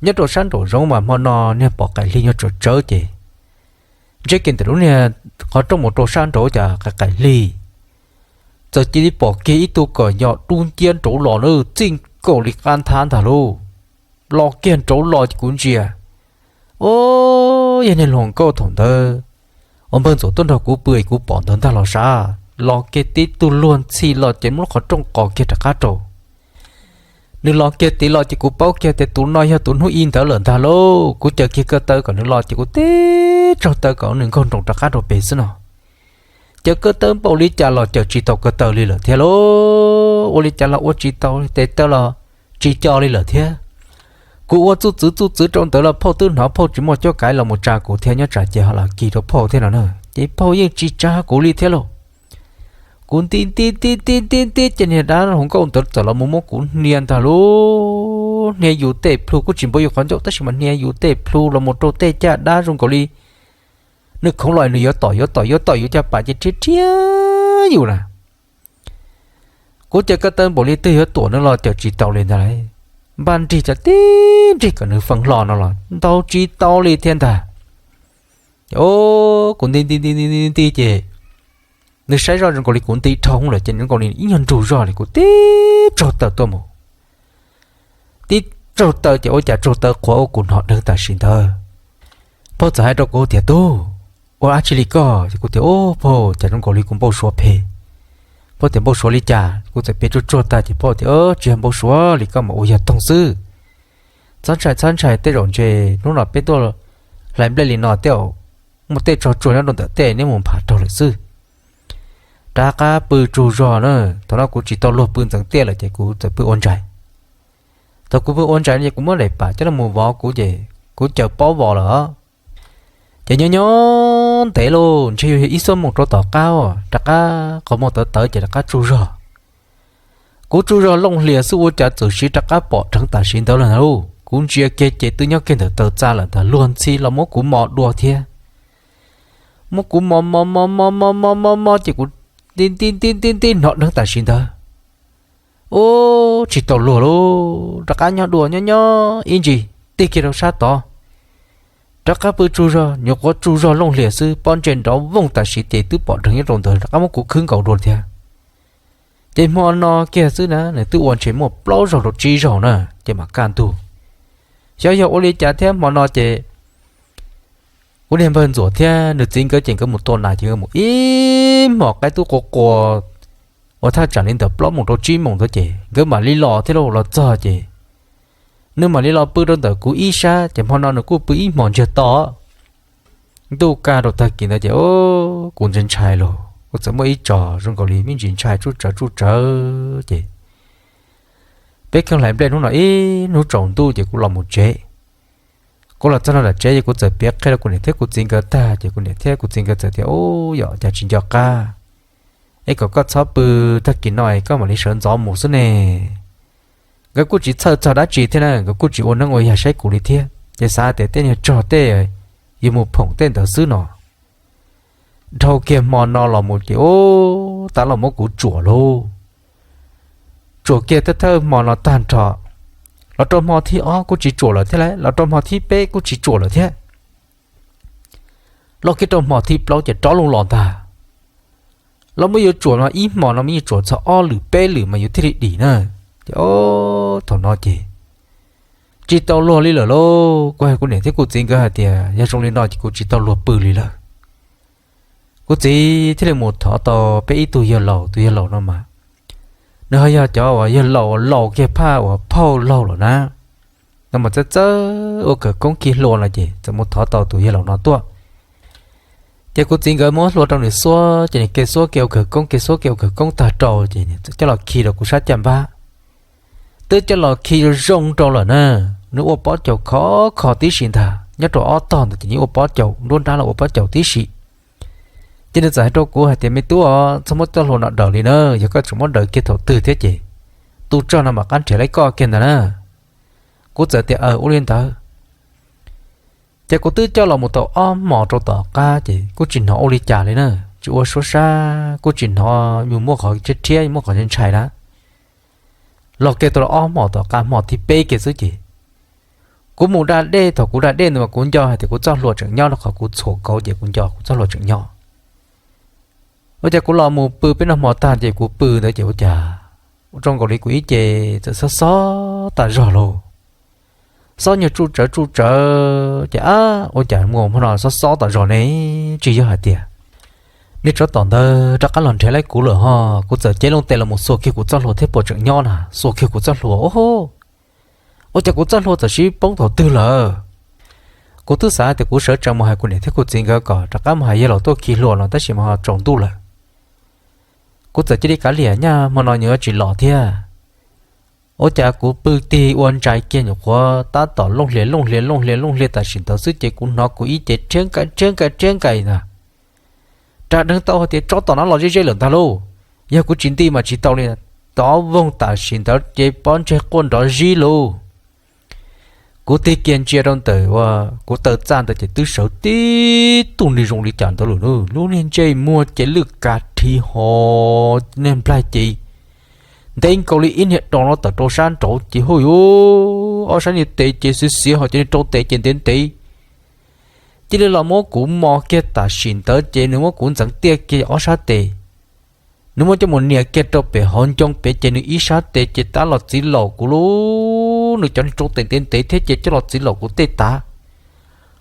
Nyob rau sab nraum zoov mas hmo no niag pom qaim hli nyuag tsawv tsawv ces ntseb kiag ntawm lub niag qhov rooj mus rau sab nraud cas qaim qaim hli txawm cia li pom kiag ib tug kom nyo dub nciab nraud los na, txij nkaus li qab nthab ntag lauj. Los kiag nraud los ces kuv ntsia, o, yog niag hluas nkauj thaum ntawd uas npawg Ntxuam tuaj nrog kuv pw es kuv pom ntawd ntag los sav. Los kiag tib tug luag ntxhi los ces muab lub qhov rooj qos kiag rov qab rau. Nws los kiag tid los ces kuv paub kiag tias tus no yog tus hnub i ntawd lawm ntag lauj. Kuv caws kiag ko taw kom nws los ces kuv tib tsaug taw kom nws nkaug nroos rov qab rau pem xwb no. Caws ko taw npaum li cas los caws tsis tau ko taw li lawm thiab lauj. Ua li cas los ua tsis tau, tes taw los tsis co li lawm thiab. Kuv ua txuj txwv txuj txwv rau ntawd los phauj twb hnov, phauj tsis muaj cuab kav los mus tsa kuv thiab, nyob tsam ces ho los kis rau phauj thiab no na, ces phauj yeej tsis tsa kuv li thiab lauj. Kuv nti nti nti nti nti nti ces niag dab hluas nkauj ntawd txawm los mus muab kuv hnia ntag lauj. Hnia yus tej plhu, kuj tsis npaum yus qhov ncauj tab sis mas hnia yus tej plhu los mus rau tej caj dab zoo nkaus li nws khoov los nws yuav tom yuav tom yuav tom yus caj pas ces rhiab rhiab yus na. Kuv caws ko taw npaum li twg yuav tuam nws los caws tsis tau li ntag lauj. Npaj nrig cov tib nrig kom nws feeb hlo no los ntaus tsis tau li thiab ntag. Kuv nti nti nti nti nti ces nws saib zoj zoo nkaus li kuv nti dhau lawm ces zoo nkaus li ib nyuag nrug zog li kuv tib tsaug taw tuaj mus. Tib tsaug taw ces ua cas tsaug taw qhuav ua kuv hnov dheev tam sim ntawd. Phauj txawm hais rau kuv tias, Tub, ua dab tsi li koj? Ces kuv tias, Ub phauj, cas zoo nkaus li kuv npau suav phem. Phauj tias, Npau suav li cas? Kuv txawm piav tsuag tsuag tag ces phauj tias, Tsis yog npau suav li koj mas ua yog toog xwb. Txhob ntshai txhob ntshai, tej zaum ntshe hnub no peb tuaj hlais nplej li no tej zaum muaj tej tsog tsuag nyob rau ntawm tej, neb mus npham raug lawm xwb. Rov qab pw tsaug zog na. Thaum no kuv tsis tau luag pw ntxeev tiaj lawm ces kuv txawm pw ua ntsais. Thaum kuv pw ua ntsais no ces kuv muab daim pam coj los vov kuv ces kuv caws pob vos lawm os. Ces nyob nyob ntev lauj, ntshe yuav yog ib xuab moos rau tom qab, rov qab qhov muag tawv tawv ces rov qab tsaug zog. Kuv tsaug zog looj hlias xwb ua cas txawm siv rov qab pom dheev tam sim ntawd lawm lauj. Kuv ntsia kiag ces twb nyob kiag ntawm taw txaj lawm ntag, luag ntxhi los muab kuv mos dua thiab. Muab kuv mos mos mos mos mos mos mos mos ces kuv nti nti nti nti nti hnov dheev tam sim ntawd. Ub, tsis tau luag lauj, rov qab nyob dua nyob nyob ib ntsis tig kiag rau sab tod. Rov qab pw tsaug zog, nyuam qhuav tsaug zog looj hlias xwb pob ntseg nrov vooj tam sim ces twb pom dheev nyob rau ntawd rov qab muab kuv khwb nkaus dua thiab. Ces hmo no kiag xwb na nws twb ua ntshe muaj plaub zaug rau tsib zaug na, ces mam kaj ntug. Xyov yog ua li cas thiab hmo no ces kuv niag npawg Ntxuam thiab nws txiv nkawd ces nkawd mus tua nas ces nkawd mus ib hmos qaib tub qua qua uas thaj tsam li ntawm plaub moos rau tsib moos ntawd ces nkawd mam li los thiab lauj. Los txog ces nws mam li los pw rau ntawm kuv ib sab ces hmo no nws kuj pw ib hmos ntsiag to. Ntuj kaj rau tag kis ntawd ces kuv ntshai ntshai lauj, kuv txawm muaj ib tsos zoo nkaus li me ntsis ntshai tsuj tsawv tsuj tsawv ces peb kheev hlais nplej hnub no ib hnub tsaus ntuj ces kuv los mus tsev. Kuv los txog no nram tsev ces kuv txawm piav qhia rau kuv niam thiab kuv txiv nkawd tag ces kuv niam thiab kuv txiv nkawd txawm tias, Ub, yog cas tsis nco qab es kom koj txhob pw tag kis no es koj mam li sawv ntxov mus xwb ne. Nkawd kuj tsis txhawj txog dab tsi thiab na, nkawd kuj tsis ua neeb ua yaig saib kuv li thiab, ces xav tias tej niag tsog tej yus mus phoom tej ntawd xwb no. Dhau kiag hmo no los mus ces ub, tab los muab kuv tsuam lauj. Tsuam kiag thawj thawj hmo no tag nrho, los rau hmo thib ob kuj tsis tsuam lawm thiab lauj, los rau hmo thib peb kuj tsis tsuam lawm thiab. Los kiag rau hmo thib plaub ces rov los los ntag. Los muab yuav tsuam no ib hmo no muab yuav tsuam txog ob lwm peb lwm mas yus thiaj li dim na. Ces thaum no ces tsis tau luag li lawm lauj. Kuv hais kuv niam thiab kuv txiv nkawd hais tias yog zoo li no ces kuv tsis tau luag pw li lawm. Kuv txiv thiaj li mus thov tau peb ib tug yawg laus, tus yawg laus no mas nws ho yog cov uas yawg laus uas laus kiag phaj uas phauj laug lawm na, no mas txawj txawj ua khawv koob khi hlua no ces txawm mus thov tau tus yawg laus no tuaj. Ces kuv txiv nkawd muab hlua rau nws xuab ces nws ke xuab ke ua khawv koob, ke xuab ke ua khawv koob tag rau ces nws txawm coj los khi rau kuv sab caj npab. Twb coj los khi zoo rau lawm na, nws ua pob caus khov kho tib si ntag, nyob rau ob tog ntawd ces nws ua pob caus nruab nrab los ua pob caus tib si. Ces nws txawm hais rau kuv hais tias, Me tub os, txhob muab txoj hlua no daws li na, yog koj tseem muab daws kiag thaum twg thiab ces tus tsog no mam qab nrhiav li koj kiag ntag na. Kuv txawm tias, Aw, ua li ntawd. Ces kuv twb coj los mus tau ob hmos rau tom qab ces kuj tsis hnov ua li cas li na, tsis ua suab sab, kuj tsis hnov yus muaj qhov rhiab rhiab, muaj qhov ntshai na. Los kiag tau ob hmos tom qab, hmo thib peb kiag xwb ces kuv mus da dej. Thaum kuv da dej ntawd mas kuv nco hais tias kuv txoj hlua tseem nyob rau qhov kuv txhuam kauv ces kuv nco kuv txoj hlua tseem nyob. Ua cas kuv los mus pw peb noj hmo tag ces kuv pw ntawd ces ua cas zoo nkaus li kuv ib ce txawm xob xob tas zog lauj. Xob nyuag tsuj tsawv tsuj tsawv ces, ab, ua cas muaj hmo no xob xob tas zog ne? Tsis yog hais tias niag tsov tom ntawd rov qab los nrhiav lawv kuv lawm ho. Kuv txawm cev loo tes los mus xuas kiag kuv txoj hlua thiab puas tseem nyob na, xuas kiag kuv txoj hlua, o, ua cas kuv txoj hlua txawm sib poob thaum twg lawm. Kuv twb xav tias kuv sawv tsees mus hais kuv niam thiab kuv txiv nkawd kom rov qab mus hais yawg los tuaj khi hlua no tab sis mas ho tsaus ntuj lawm. Kuv txawm cia li kav liam, nyaj hmo no yuav tsis los thiab. Ua cas kuv pw tig ua ntsais kiag nyuam qhuav tab tom looj hlias looj hlias looj hlias looj hlias tam sim ntawd xwb ces kuv hnov kuv ib ce rhiab nkaim rhiab nkaim rhiab nkaim ntag. Rab dheev tau hais tias tsov tom no los ze ze lawm ntag lauj. Yog kuv tsis nti mas tsis tau li. Tov voog tam sim ntawd ces pob ntseg quaj nrov zib lauj. Kuv tig kiag ntsia rau ntawm uas kuv taw txaj ntawd ces twb sawv tib tug niag zoo li cas ntawd lawm, lub niag ntsej muag ces lwj kag rhi ho, niag nplaig ces ntev nkaus li ib niag do no tawm rau sab nraud ces hauj yus, ob sab niag tes ces xiav xiav ho ces niag rau tes ces ntev ntev. Cia li los muab kuv mos kiag tam sim ntawd ces nws muab kuv ntxeev tiaj kiag ob sab tes. Nws muab coj mus nias kiag rau pem hauv ncoo pem ces nws ib sab tes ces tab los txiv laum kuv lub, nws cov niag rau tes ntev ntev thiab ces coj los txiv laum kuv tej tav.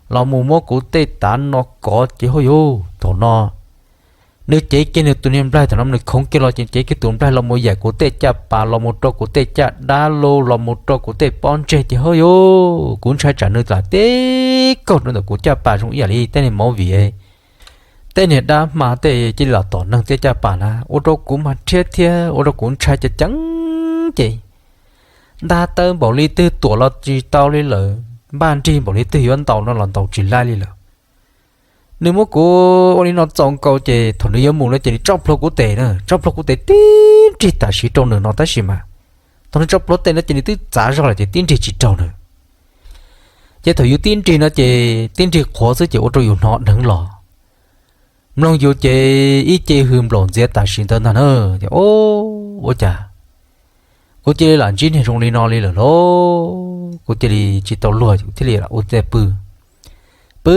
Los mus muab kuv tej tav no kov ces hauj yus, thaum no nws cev kiag nws tus niag nplaig, thaum no nws khoov kiag los ces cev kiag tus nplaig los mus yaim kuv tej caj pas, los mus rau kuv tej caj dab, los mus rau kuv tej pob ntseg ces hauj yus, kuv ntshai tsam nws lam tib kaug rau ntawm kuv caj pas zoo ib yam li tej niag movie, tej niag dab hma tej cia li los tom neeg tej caj pas na, ua rau kuv mas rhiab thiab ua rau kuv ntshai ceev ceev ces nta taw npaum li twg tuam los tsis tau li lawm, npaj nrig npaum li twg yuav ntaus no los ntaus tsis laij li lawm. Nws muab kuv ua li no txaus nkaus ces thaum nws yuav mus no ces nws tso plhuav kuv tes na, tso plhuav kuv tes tib nrig tam sim rau nws no tab sis mas thaum nws tso plhuav tes no ces nws twb txav zog lawm ces tib nrig tsis raug nws. Ces thaum yus tib nrig no ces tib nrig qhuav xwb ces ua rau yus hnov dheev los. Mloog yus ces ib ce hws nplaum ntxiav tam sim ntawd ntag na. Ces o, ua cas kuv cia li lam ntsib niag zoo li no li lawm lauj, kuv cia li tsis tau luag kuv thiaj li ua tej pw, pw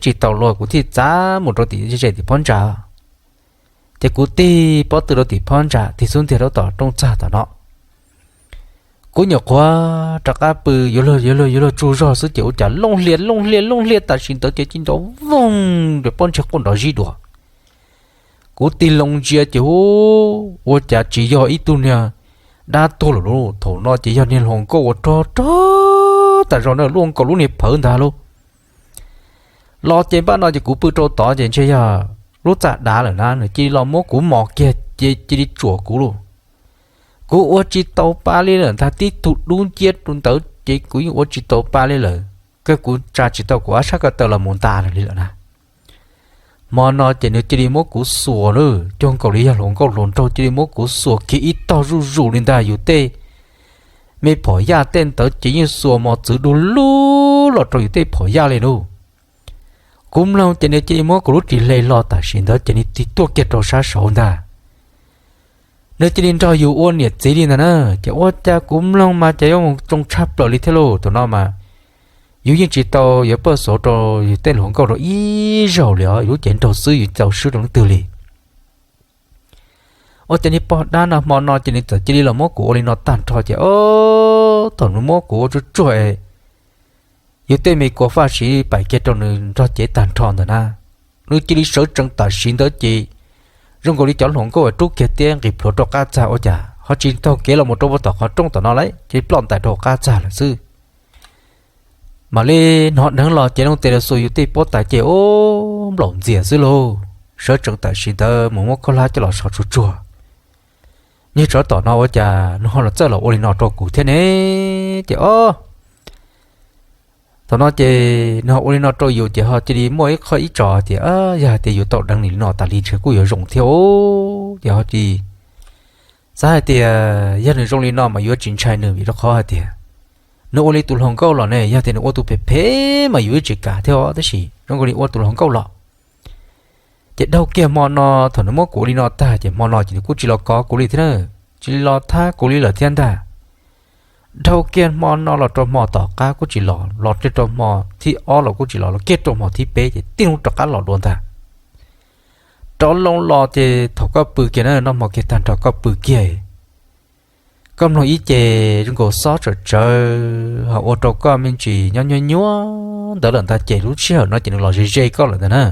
tsis tau luag kuv thiaj txav mus rau tim ze tim phab ntsa. Ces kuv tig pob tw rau tim phab ntsa tig xub ntiag rau tom rooj txag tom no. Kuv nyuam qhuav rov qab pw yuav luag yuav luag yuav luag tsaug zog xwb ces ua cas looj hlias looj hlias looj hlias tam sim ntawd ces ci nrov voog, pob ntseg quaj nrov zib dua. Kuv tig loo ntsia ces hu, ua cas tsis yog ib tug niag dab tuag lawm lauj, thaum no ces yog niag hluas nkauj uas rog rog tas zog na, luaj nkaus lub niag phawv ntag lauj. Los ces npaj no ces kuv pw rau tod ces ntshe yog lub txaj dav lawm na, nws cia li los muab kuv mos kiag ces cia li tsuam kuv lauj. Kuv ua tsis tau pa li lawm ntag, tib tug dub nciab rau ntawd ces kuv yeej ua tsis tau pa li lawm, kawg kuv tsa tsis tau kuv ob sab ko taw los mus nta li lawm na. Hmo no ces nws cia li muab kuv xuas lawm, cuag nkaus li yog hluas nkauj hluas nraug cia li muab kuv xuas kiag ib tog zuj zus li ntag, yus tej me phom yaj tej ntawd ces yeej xuas mos txwv du lug los rau yus tej phom yaj li lauj. Kuv mloog ces nws cia li muab kuv lub ris hle hlo tam sim ntawd ces nws tig tuaj kiag rau sab saud ntag. Nws cia li nrog yus ua niam txiv li ntag na, ces ua cas kuv mloog mas ces yuav mus tsoo tshaj plaws li thiab lauj. Thaum no mas yus yeej tsis tau yuav paj xauv rau yus tej hluas nkauj rau ib zaug li os, yus lub cev nraug xwb yus tsis tau swb rau leej twg li. Ua cas niag pog dab no hmo no ces nws txawm cia li los muab kuv ua li no tag nrho ces o, thaum nws muab kuv ua tsuag tsuag es yus tej me kua faj siv paim kiag rau nws nrog cev tag nrho ntawm na, nws cia li sawv tsees tam sim ntawd ces zoo nkaus li cov hluas nkauj rub kiag tiab nqis plhuav rau qab txag, ua cas ho tsis taug kev los mus rau tom qhov rooj tom no lawm, cia li ploj ntais rau qab txag lawm xwb. Mam li hnov dheev los ces loo tes los xuas yus tej pob tais ces o, nplaum ntxias xwb lauj. Sawv tsees tam sim ntawd mus muab khaub hlab coj los so tsuag tsuag. Niag tsov tom no ua cas nws ho los txawj los ua li no rau kuv thiab ne? Ces o, thaum no ces nws ho ua li no rau yus ces ho cia li muaj ib qho ib tso tias yog hais tias yus tau dheev li no tas li ntshe kuj yuav zoo thiab o. Ces ho cia li xav hais tias yog nws zoo li no mas yuav tsis ntshai nws vim rau qhov hais tias Nws ua li tus hluas nkauj los ne, yog tias nws ua tus phem phem mas yus yeej tsis kam thiab os, tab sis zoo nkaus li ua tus hluas nkauj los. Ces dhau kiag hmo no, thaum nws muab kuv ua li no tag ces hmo no ces nws kuj tsis los kov kuv li thiab na, tsis los thab kuv li lawm thiab ntag. Dhau kiag hmo no los rau hmo tom qab kuj tsis los, los kiag rau hmo thib ob los kuj tsis los, los kiag rau hmo thib peb ces tib hnub rov qab los dua ntag. Rov loo los ces thaum koj pw kiag na, noj hmo kiag tag nrho koj pw kiag, koj mloog ib ce zoo nkaus xob tsawm tsawv ho ua rau koj me ntsis nyob nyuaj nyuaj ntawd lawm ntag, ces lub sij hawm no ces nws los ze ze koj lawm ntag na.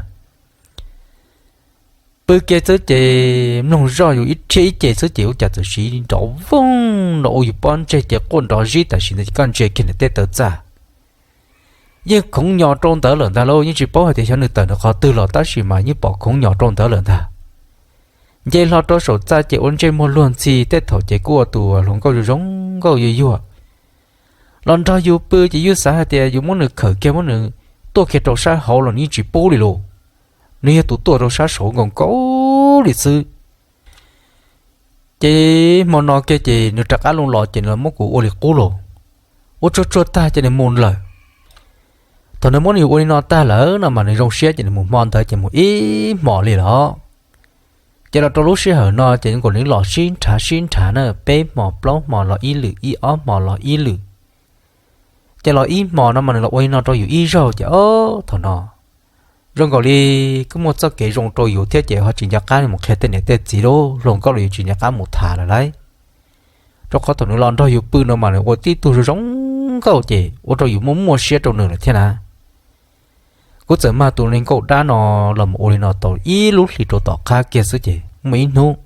Pw kiag xwb ces mloog zoj yus ib thiab ib ce xwb ces ua cas txawm siv nrov voog nrov ua yus pob ntseg ces quaj nrov zib tam sim ntawd ces koj ntsia kiag nws tej taw txaj yeej khoov nyos rau ntawd lawm ntag lauj. Yeej tsis paub hais tias xyov nws tawm nws qhov twg los tab sis mas yeej pom khoov nyos rau ntawd lawm ntag. Nce hlo rau saum txaj ces ua ntsej muag luag ntxhi, tej thaum ces kuj ua tus hluas nkauj zoo zoo nkauj yuag yuag. Los nrog yus pw ces yus xav hais tias yus muab nws khawm kiag muab nws tuaj kiag rau sab hauv los nws yeej tsis pub li lauj. Nws yog tus tuaj rau sab saud nkaus nkaus li xwb. Ces hmo no kiag ces nws rov qab loo los ces nws muab kuv ua li qub los, ua tsuag tsuag tag ces nws mus lawm. Thaum nws muab nws ua li no tag lawm no mas nws zoo siab ces nws mus hmo ntawd ces mus ib hmos li los. Ces los rau lub sij hawm no ces nkaus nws los sib nrhav sib nrhav na, peb hmo plaub hmo los ib lwm, ib ob hmo los ib lwm. Ces los ib hmos no mas nws los ua li no rau yus ib zaug ces ob thaum no zoo nkaus li kuj muaj txoj kev zoo rau yus thiab ces ho tsis nco qab mus qhia tej niam tej txiv lauj, hluas nkauj los yus tsis nco qab mus tham lawm lauj. Rau qhov thaum nws los nrog yus pw no mas nws ua tib tug zoo zoo nkauj ces ua rau yus muaj muaj siab rau nws lawm thiab na. Kuv txawm mag tus niag nkauj dab no los mus ua li no tau ib lub hlis rau tom qab kiag xwb ces muaj ib hnub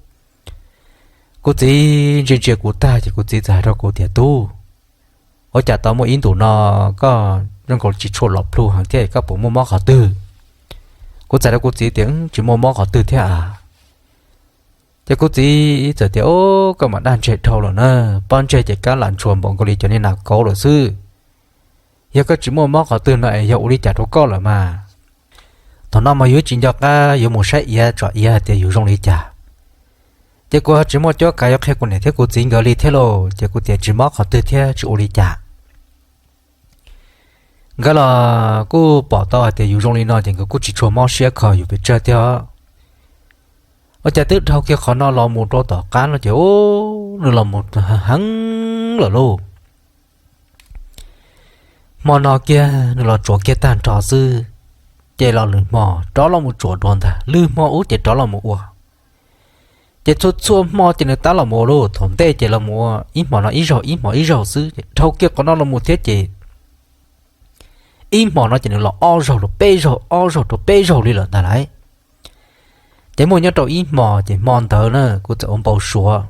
kuv txiv ntsia ntsia kuv tag ces kuv txiv txawm hais rau kuv tias, Tub, ua cas tau muaj ib ntus no koj zoo nkaus tsis tshua los plhu heev thiab, koj puas muaj mob qhov twg? Kuv txawm hais rau kuv txiv tias, Tsis muaj mob qhov twg thiab a. Ces kuv txiv txawm tias, Ub, koj mas daj ntseg dhau lawm na, pob ntseg ces kab lam ntshua npaum nkaus li cov niag nas kauv lawm xwb. Yog koj tsis muaj mob qhov twg no es yog ua li cas rau koj lawm mas? Thaum no mas yus tsis nco qab yuav mus saib iav tsom iav hais tias yus zoo li cas. Ces kuv ho tsis muaj cuab kav yuav qhia kuv niam thiab kuv txiv nkawd li thiab lauj, ces kuv tias tsis mob qhov twg thiab tsis ua li cas. Nkawd los kuj pom tau hais tias yus zoo li no ces nkawd kuj tsis tshua mob siab kho yus pes tsawg thiab. Ua cas twb dhau kiag qhov no los mus rau tom qab no ces ub, nws los mus heev lawm lauj. Hmo no kiag nws los tsuav kiag tag nrho xwb, ces los lwm hmo rov los mus tsuav dua ntag, lwm hmo ub ces rov los mus ua. Ces txhua txhua hmo ces nws tab los mus ua lauj, thaum ntej ces los mus ua ib hmo no ib zaug ib hmo ib zaug xwb, ces dhau kiag qhov no los mus thiab ces ib hmo no ces nws los ob zaug rau peb zaug, ob zaug rau peb zaug li lawm ntag lauj. Ces muaj nyob rau ib hmo ces hmo ntawd na kuv txawm ua npau suav,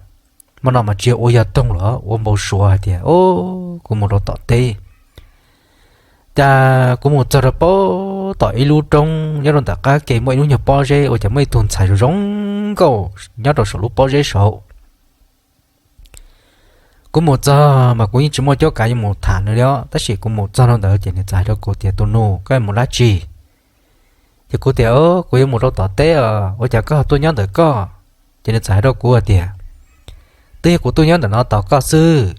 hmo no mas tsis yog ua yog toog los ua npau suav hais tias, Ub, kuv mus rau tom teb, cas kuv mus txog rau pem tom ib lub roob nyob rau ntawm qab ke muaj ib lub nyuag pob zeb, ua cas muaj ib tug ntxhais zoo zoo nkauj nyob rau saum lub pob zeb saud. Kuv mus txog mas kuv yeej tsis muaj cuab kav yuav mus tham nws li os, tab sis kuv mus txog rau ntawd ces nws txawm hais rau kuv tias, Tus nus, koj mus dab tsi? Ces kuv tias, Kuv yuav mus rau tom teb os, ua cas koj ho tuaj nyob ntawm koj? Ces nws txawm hais rau kuv hais tias, Twb yog kuv tuaj nyob ntawm no tos koj xwb.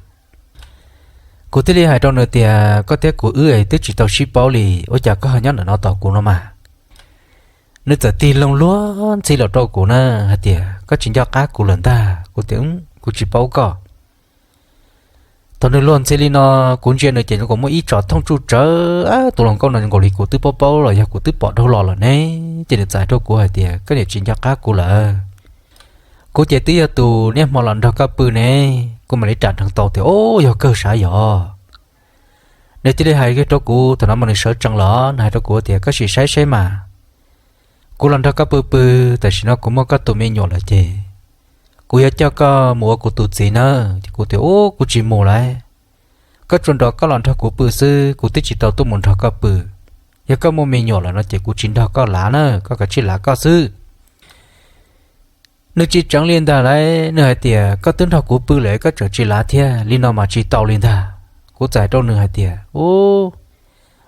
Kuv thiaj li hais rau nws tias, Koj thiab kuv wb es twb tsis tau sib paub li, ua cas koj ho nyob ntawm no tos kuv no mas? Nws txawm tig loo luag ntxhi los rau kuv na, hais tias, Koj tsis nco qab kuv lawm ntag. Kuv tias, Kuv tsis paub koj. Thaum nws luag ntxhi li no, kuv ntsia nws ces zoo nkaus muaj ib tsom thooj tsuj tsawv, tus hluas nkauj no zoo nkaus li kuv twb paub paub los yog kuv twb pom dhau los lawm ne. Ces nws txawm hais rau kuv hais tias, Koj niam tsis nco qab kuv lawm. Kuv ces twb yog tus niaj hmo los nrog koj pw ne, kuv mam li ram dheev tau tias, Ub, yog kawg sav yog. Nws thiaj li hais kiag rau kuv, thaum no mas nws sawv tsees los nws hais rau kuv tias, Koj sim saib saib mas, kuv los nrog koj pw pw, tam sim no kuv muaj koj tus me nyuam lawm ces kuv yuav coj koj mus ua kuv tus txiv na. Ces kuv tias, Ub, kuv tsis mus lauj. Koj tsuas nrog koj los nrog kuv pw xwb, kuv twb tsis tau tuaj mus nrog koj pw. Yog koj muaj me nyuam lawm no ces kuv tsis nrog koj lav na, koj kav tsij lav koj xwb. Nws tsis tseev li ntag lauj, nws hais tias, Koj twb nrog kuv pw lawm koj tseem tsis lav thiab, li no mas tsis tau li ntag. Kuv txawm hais rau nws hais tias, Ub,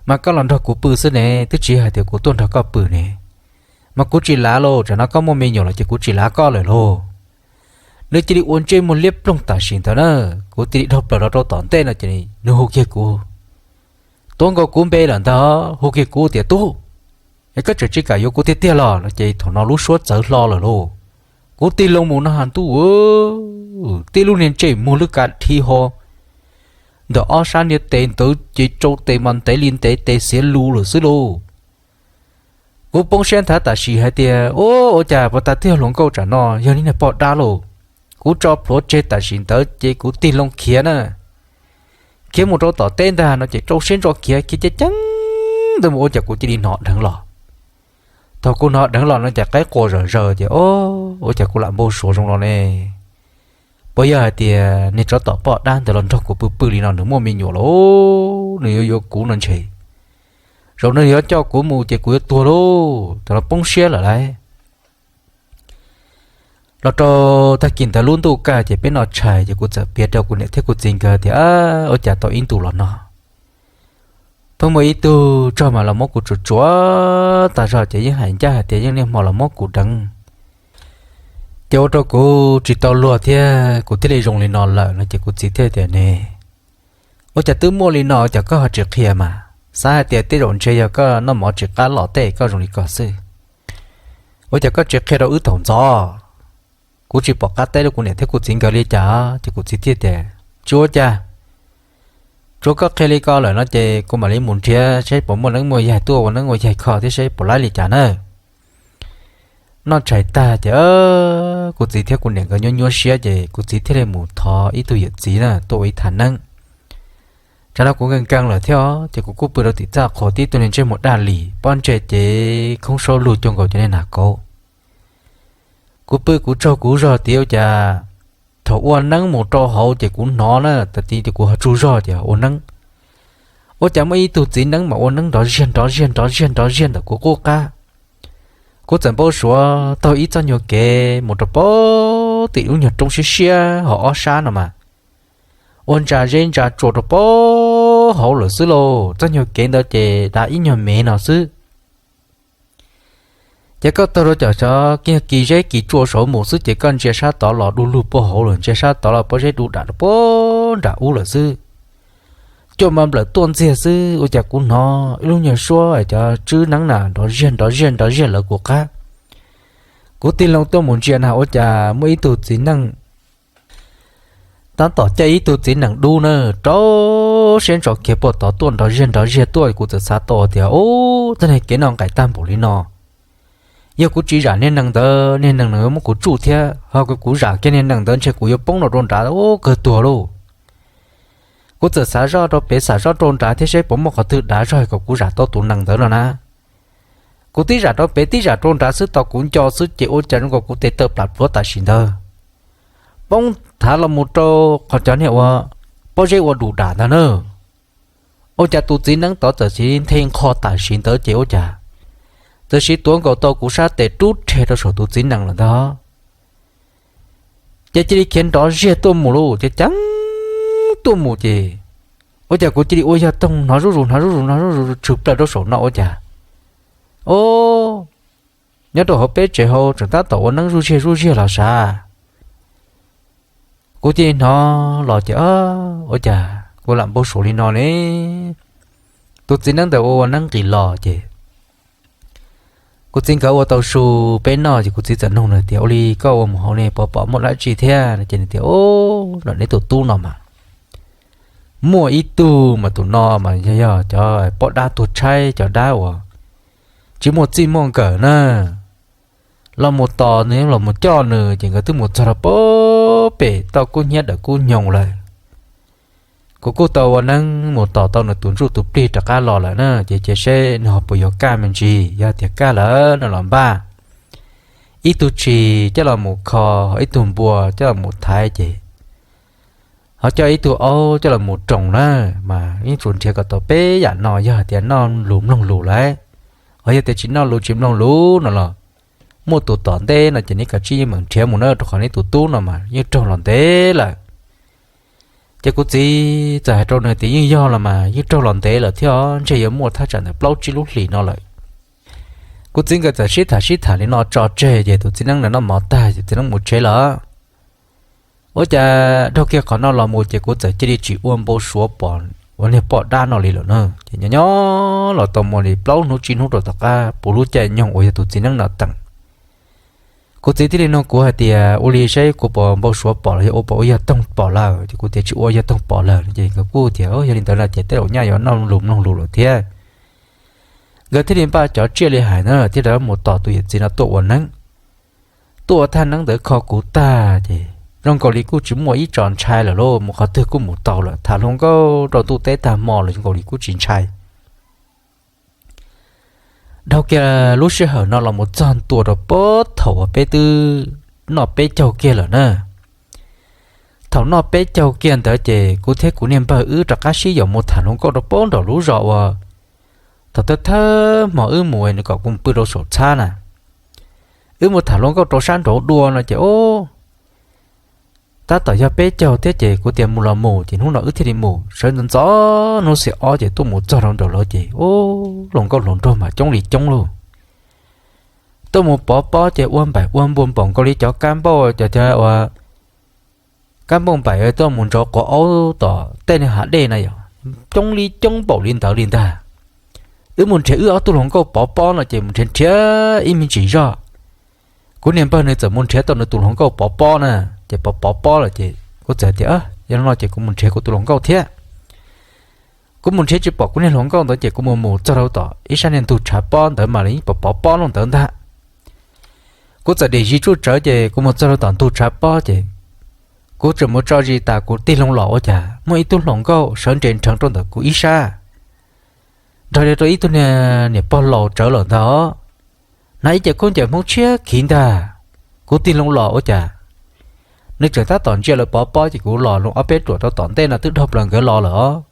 mas koj los nrog kuv pw xwb ne, twb tsis hais tias kuv tuaj nrog koj pw ne. Mas kuv tsis lav lauj, tsam no koj muaj me nyuam lawm ces kuv tsis lav koj lawm lauj. Nws cia li ua ntsej muag liab ploog tam sim ntawd na. Kuv cia li dhau plaws los rau tom ntej no ces nws hu kiag kuv, tuav nkaus kuv npe lawm ntag, hu kiag kuv tias, Tub, es koj tseem tsis kam yuav kuv tiag tiag los? No ces thaum no lub suab txawv hlo lawm lauj. Kuv tig loo mus no has ntuj, tib lub niag ntsej muag lwj kav dhi ho ntawm ob sab niag tes ntawd ces tsau tes mas ntev li ntev tes xiav lus lawm xwb lauj. Kuv poob siab nthav tam sim hais tias, Ua, ua cas puas tag tiag hluas nkauj tsam no yog niag poj dab lauj? Kuv tso plhuav tseg tam sim ntawd ces kuv tig loo khiav na. Khiav mus rau tom teb ntag no ces rau siab ntso khiav, khiav ceev ceev ntawd mus ua cas kuv cia li hnov dheev los. Thaum kuv hnov dheev los no ces qaib qua zom zaws ces, Ua cas kuv lam npau suav zoo no ne? Puas yog hais tias niag tsov tom poj dab ntawd los nrog kuv pw pw li no nws muaj me nyuam lawm, nws yuav yuav kuv no ntshe, zaum no nws yuav coj kuv mus ces kuv yuav tuag lauj. Thaum no poob siab lawm lauj. Los rau tag kis ntawd lub ntuj kaj ces peb noj tshais ces kuv txawm piav rau kuv niam thiab kuv txiv nkawd tias, Ua cas tau ib ntus los no pheej muaj ib tug tsog mas los muab kuv tsuam tsuam tag zog ces yeej hais ncaj hais tias yeej niaj hmo los muab kuv deev, ces ua rau kuv tsis tau luag thiab kuv thiaj li zoo li no lawm no ces kuv txiv thiaj tias, Ne, ua cas twb muaj li no cas koj ho tsis qhia mas? Xav hais tias tej zaum ntshe yog koj noj mov tsis qab los tej koj zoo li ko xwb. Ua cas koj tsis qhia rau wb thaum ntxov? Kuv tsis pom qab teb rau kuv niam thiab kuv txiv nkawd li cas ces kuv txiv thiaj tias, Tsis ua cas, tsuav koj qhia li ko lawm no ces kuv mam li mus nrhiav saib puas muaj neeb muaj yaig tuaj ua neeb ua yaig kho thiab saib puas laib li cas na. Noj tshais tag ces kuv txiv thiab kuv niam nkawd nyuaj nyuaj siab ces kuv txiv thiaj li mus thov ib tug yawm txiv na tuaj ua ib thaj neeb. Tsam no kuv nkees nkees lawm thiab ces kuv kuj pw rau tim txaj qhua tib tug niag ntsej muag daj lis pob ntseg ces khoob saub lug cuag nkaus cov niag nas kauv. Kuv pw kuv tsaug kuv zog tias ua cas thaum ua neeb mus rau hauv ces kuv hnov na, tas ti tias kuv ho tsaug zog tias ua neeb, ua cas muaj ib tug txiv neeb mas ua neeb nrov ziag nrov ziag nrov ziag nrov ziag ntawm kuv qub qab. Kuv txawm npau suav taug ib txoj nyuag kev mus rau pem tim lub nyuag roob siab siab hauv ob sab no mas, ua ntsa zeb ntsa tsua rau pem hauv lawm xwb lauj. Txoj nyuag kev ntawd ces dav ib nyuag mev no xwb. Ces koj taug rau cov kis zeb kis tsua saud mus xwb ces koj ntsia sab tod los du lug pem hauv lawm, ntsia sab tod los pob zeb du dam rau pem nram ub lawm xwb. Cua mas nplawm tuaj ntxiag xwb, ua cas kuv hnov ib lub nyuag suab cov tswb neeb na nrov ziag nrov ziag nrov ziag lawv kuv qab. Kuv tig loo tuaj mus ntsia na ua cas muaj ib tug txiv neej tab tom caij ib tug txiv nees dub na, rau siab ntso khiav puag tod tuaj nrov ziag nrov ziag tuaj. Kuv txawm xav tau tias, Ub, txoj niag kev no nqaim tag npaum li no, yog kuv tsis zam niag nees ntawd niag nees no yuav muab kuv tsuj thiab, ho kuv zam kiag niag nees ntawd ntshe kuv yuav poob no rau nrad ub kawg tuag lauj. Kuv txawm xav zoj rau pem xav zoj rau nrad thiab saib puas muaj qhov twg dav zog kom kuv zam tau tus nees ntawd no na. Kuv tib zam rau pem tib zam rau nrad xwb, tau kuv nco xwb ces ua cas zoo nkaus kuv tes taw plam pluav tam sim ntawd poob thav los mus rau qhov cov niag ua pob zeb ua du dam ntag na. Ua cas tus txiv neeb tod txawm nthe nqho tam sim ntawd ces ua cas txawm sis tuav nkaus tau kuv sab tes rub rhe rau saum tus txiv nees lawm ntag. Ces cia li khiav nrov ziag tuaj mus lauj, ces ceev tuaj mus ces ua cas kuv cia li ua yog toog hnov zuj zus hnov zuj zus hnov zuj zus tshwm plaws rau saum no ua cas, o, nyob rau hauv peb tsev hauv tseem tab tom ua neeb zuj ziag zuj ziag los sav. Kuv cia li hnov los ces, ua cas kuv lam npau suav li no ne? Tus txiv neeb ntawd ua ua neeb nqis los ces kuv txiv nkawd ua tau su peb noj ces kuv txiv txawm nug nws tias, Ua li koj ua mus hauv ne puas pom muaj dab tsi thiab? Ces nws tias, Ub, nram neb tus tub no mas muaj ib tug mas tus no mas yog cov poj dab tuag tshaib, cov dab uas tsis muaj txij muaj nkawm na. Los mus tos nws los mus coj nws ces nkawd twb mus txog rau pem toj kub hnyiab dawm kub nyoog lawm. Kuv kuj tau ua neeb mus tos tau nws tus ntsuj tus plig rov qab los lawm na, ces cia seb nws ho puas yuav kaj me ntsis, yog tias kaj lawm nws los npaj ib tug tshis coj los mus kho, ib tug npua coj los mus thaiv ces ho coj ib tug aub coj los mus roos na. Mas yeej tsuas nrhiav kom tau peb yam no, yog hais tias noj lus mloog lus lawm. Ho yog tias tsis noj lus tsis mloog lus no los muaj tus tom ntej no ces neb kav tsij yeej meem nrhiav mus na, rau qhov neb tus tub no mas yeej raug los ntev lawm. Ces kuv txiv txawm hais rau nws tias, Yeej yog los mas, yeej raug los ntev lawm thiab, ntshe yuav muaj thaj tsam ntawm plaub tsib lub hlis no lawm. Kuv txiv nkawd txawm sib tham sib tham li no tso tseg ces tus txiv neeb ntawd noj mov tag ces txiv neeb mus tsev lawm. Ua cas dhau kiag qhov no los mus ces kuv txawm cia li tsis ua npau suav pom ua niag poj dab no li lawm na. Ces nyob nyob los tau muaj li plaub hnub tsib hnub rau tom qab puv lub caij nyoog uas yog tus txiv neeb no teem, kuv txiv thiaj li nug kuv hais tias ua li saib kuv puas npau suav pom los yog ua puas ua yog toog pom lawm. Ces kuv tias tsis ua yog toog pom lawm. Ces nkawd kuj tias yog li ntawd no ces tej zaum nyaj yuav noj lus mloog lus lawm thiab. Nkawd thiaj li npaj cov tsiaj li hais na thiab rov mus tos tus yawm txiv no tuaj ua neeb. Tuaj ua thaj neeb ntawd kho kuv tag ces zoo nkaus li kuj tsis muaj ib tso ntshai lawm lauj, mus qhov twg kuj mus tau lawm, tham hluas nkauj rau ntuj teb tag hmo los zoo nkaus li kuj tsis ntshai. Dhau kiag lub sij hawm no los mus txog ntua rau puag thaum uas peb twb noj peb caug kiag lawm na. Thaum noj peb caug kiag ntawd ces kuv thiab kuv niag npawg wb rov qab sib yaum mus tham hluas nkauj rau puag nraum lub zos uas thaum thawj thawj hmo wb mus nws kom kuv pw rau saum txhab na. Wb mus tham hluas nkauj rau sab nraud dua no ces ub, tab tom yog peb caug thiab ces kuv tias mus los mus ces hnub no wb thiaj li mus. Sawv ntxov ntxov hnub xiab ob ces tuaj mus txog rau nraum lawv ces ub, hluas nkauj hluas nraug mas coob li coob lauj. Tuaj mus pov pob ces ua npaim ua npua npaum nkaus li cov kab npauj, cov cov ua kab npauj npaim tuaj mus ntsauv quav aub tom tej niag hav dej na yom, coob li coob npaum li ntawd li ntag. Wb mus nrhiav wb ob tug hluas nkauj pov pob no ces mus nrhiav nrhiav ib me ntsis zog, kuv niag npawg nws txawm mus nrhiav tau nws tus hluas nkauj pov pob na. Ces pov pov pob lawm ces kuv txawm tias yog li no ces kuv mus nrhiav kuv tus hluas nkauj thiab. Kuv mus nrhiav tsis pom kuv niag hluas nkauj ntawd ces kuv mus mus txog rau tom ib sab niag ntug tshav pob ntawd mas lawv yeej pov pov pob lawm ntawd ntag. Kuv txawm dim zis tsuj tsawv ces kuv mus txog rau tom ntug tshav pob ces kuv tseem mus tso zis tas kuv tig loo los ua cas muaj ib tug hluas nkauj sawv nres nrheev rau ntawm kuv ib sab, nrog li rau ib tug niam pog laus tsawv lawm ntag. Hnav ib ce khaub ncaws Hmoob tshiab khiv ntag. Kuv tig loo los ua cas nws tseem tab tom ntsia lawv pov pob ces kuv los loo ob peb ruam rau tom ntej no twb dhau plaws nkawd los lawm os.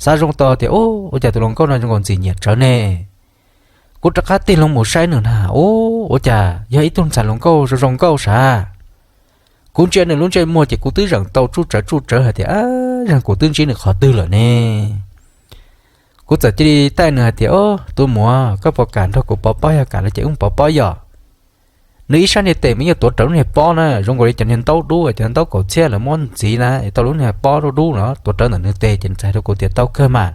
Xav zoo tau tias ub, ua cas tus hluas nkauj no zoo nkaus ntxim nyiam tsawv ne. Kuv rov qab tig loo mus saib nws na, ub, ua cas yog ib tug ntxhais hluas nkauj zoo zoo nkauj sav. Kuv ntsia nws lub ntsej muag ces kuv twb zeem tau tsuj tsawv tsuj tsawv hais tias zeeg kuv twb ntsib nws qhov twg lawm ne. Kuv txawm cia li taij nws hais tias, Ub, tus muam, koj puas kam nrog kuv pov pob? Yog kam no ces wb pov pob yom. Nws ib sab niag tes mas yeej tuav rawv lub niag pob na, zoo nkaus li cov niag ntaub dub, cov niag ntaub kaum txhiab lawv muab ntxiv na, es tau lub niag pob dub dub no tuav rawv ntawm nws tes, ces nws txawm hais rau kuv tias, Tau kawg mas.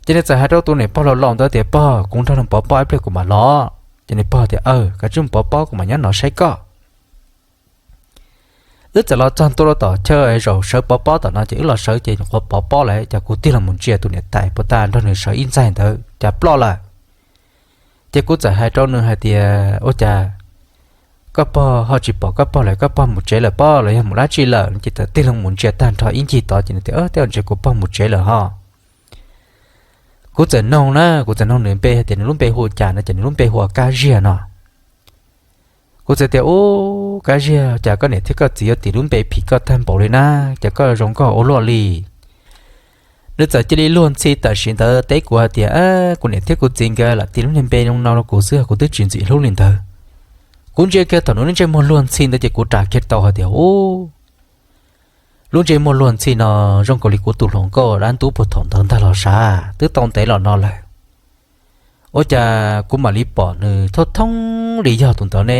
Ces nws txawm hais rau tus niam pog laus laus ntawd tias, Pog, kuv nrog nws pov pob ib pliag kuv mam los. Ces nws pog tias, Aw, koj cia li pov pob kuv mam nyob no saib koj. Wb txawm los txog ntua rau tom chaw zaum sawv pov pob tom no ces wb los sawv ces nyuam qhuav pov pob lawm ces kuv tig los mus ntsia tus niam tais puag ta nrog nws sawv ib ntxaig ntawd cas ploj lawm. Ces kuv txawm hais rau nws hais tias, Ua cas koj pog ho tsis pom koj pog lawm, koj pog mus tsev lawm pob los yog mus dab tsi lawm? Ces txawm tig los mus ntsia tag nrho ib ncig tod ces nws tias, Ub, tej zaum ntshe kuv pog mus tsev lawm ho. Kuv txawm noog na, kuv txawm noog nws npe hais tias nws lub npe hu cas no ces nws lub npe hu ua Kab Ziag no. Kuv txawm tias, Ub, Kab Ziag, cas koj niam thiab koj txiv yuav tis lub npe phim koj tag npaum li na, cas koj zoo nkauj ua luaj li. Nws txawm cia li luag ntxhi tam sim ntawd teb kuv hais tias, Kuv niam thiab kuv txiv nkawd lam tis lub niag npe zoo no rau kuv xwb, kuv twb tsis ntxim hlub li ntawd. Kuv ntsia kiag thaum nws lub ntsej muag luag ntxhi ntawd ces kuv ras kiag tau hais tias, Ub, lub ntsej muag luag ntxhi no zoo nkaus li kuv tus hluas nkauj dab ntub puag thaum ntawd ntag los sav, twb tau ntev los no lawm. Ua cas kuv mam li pom nws thooj thooj li yog tus ntawd ne,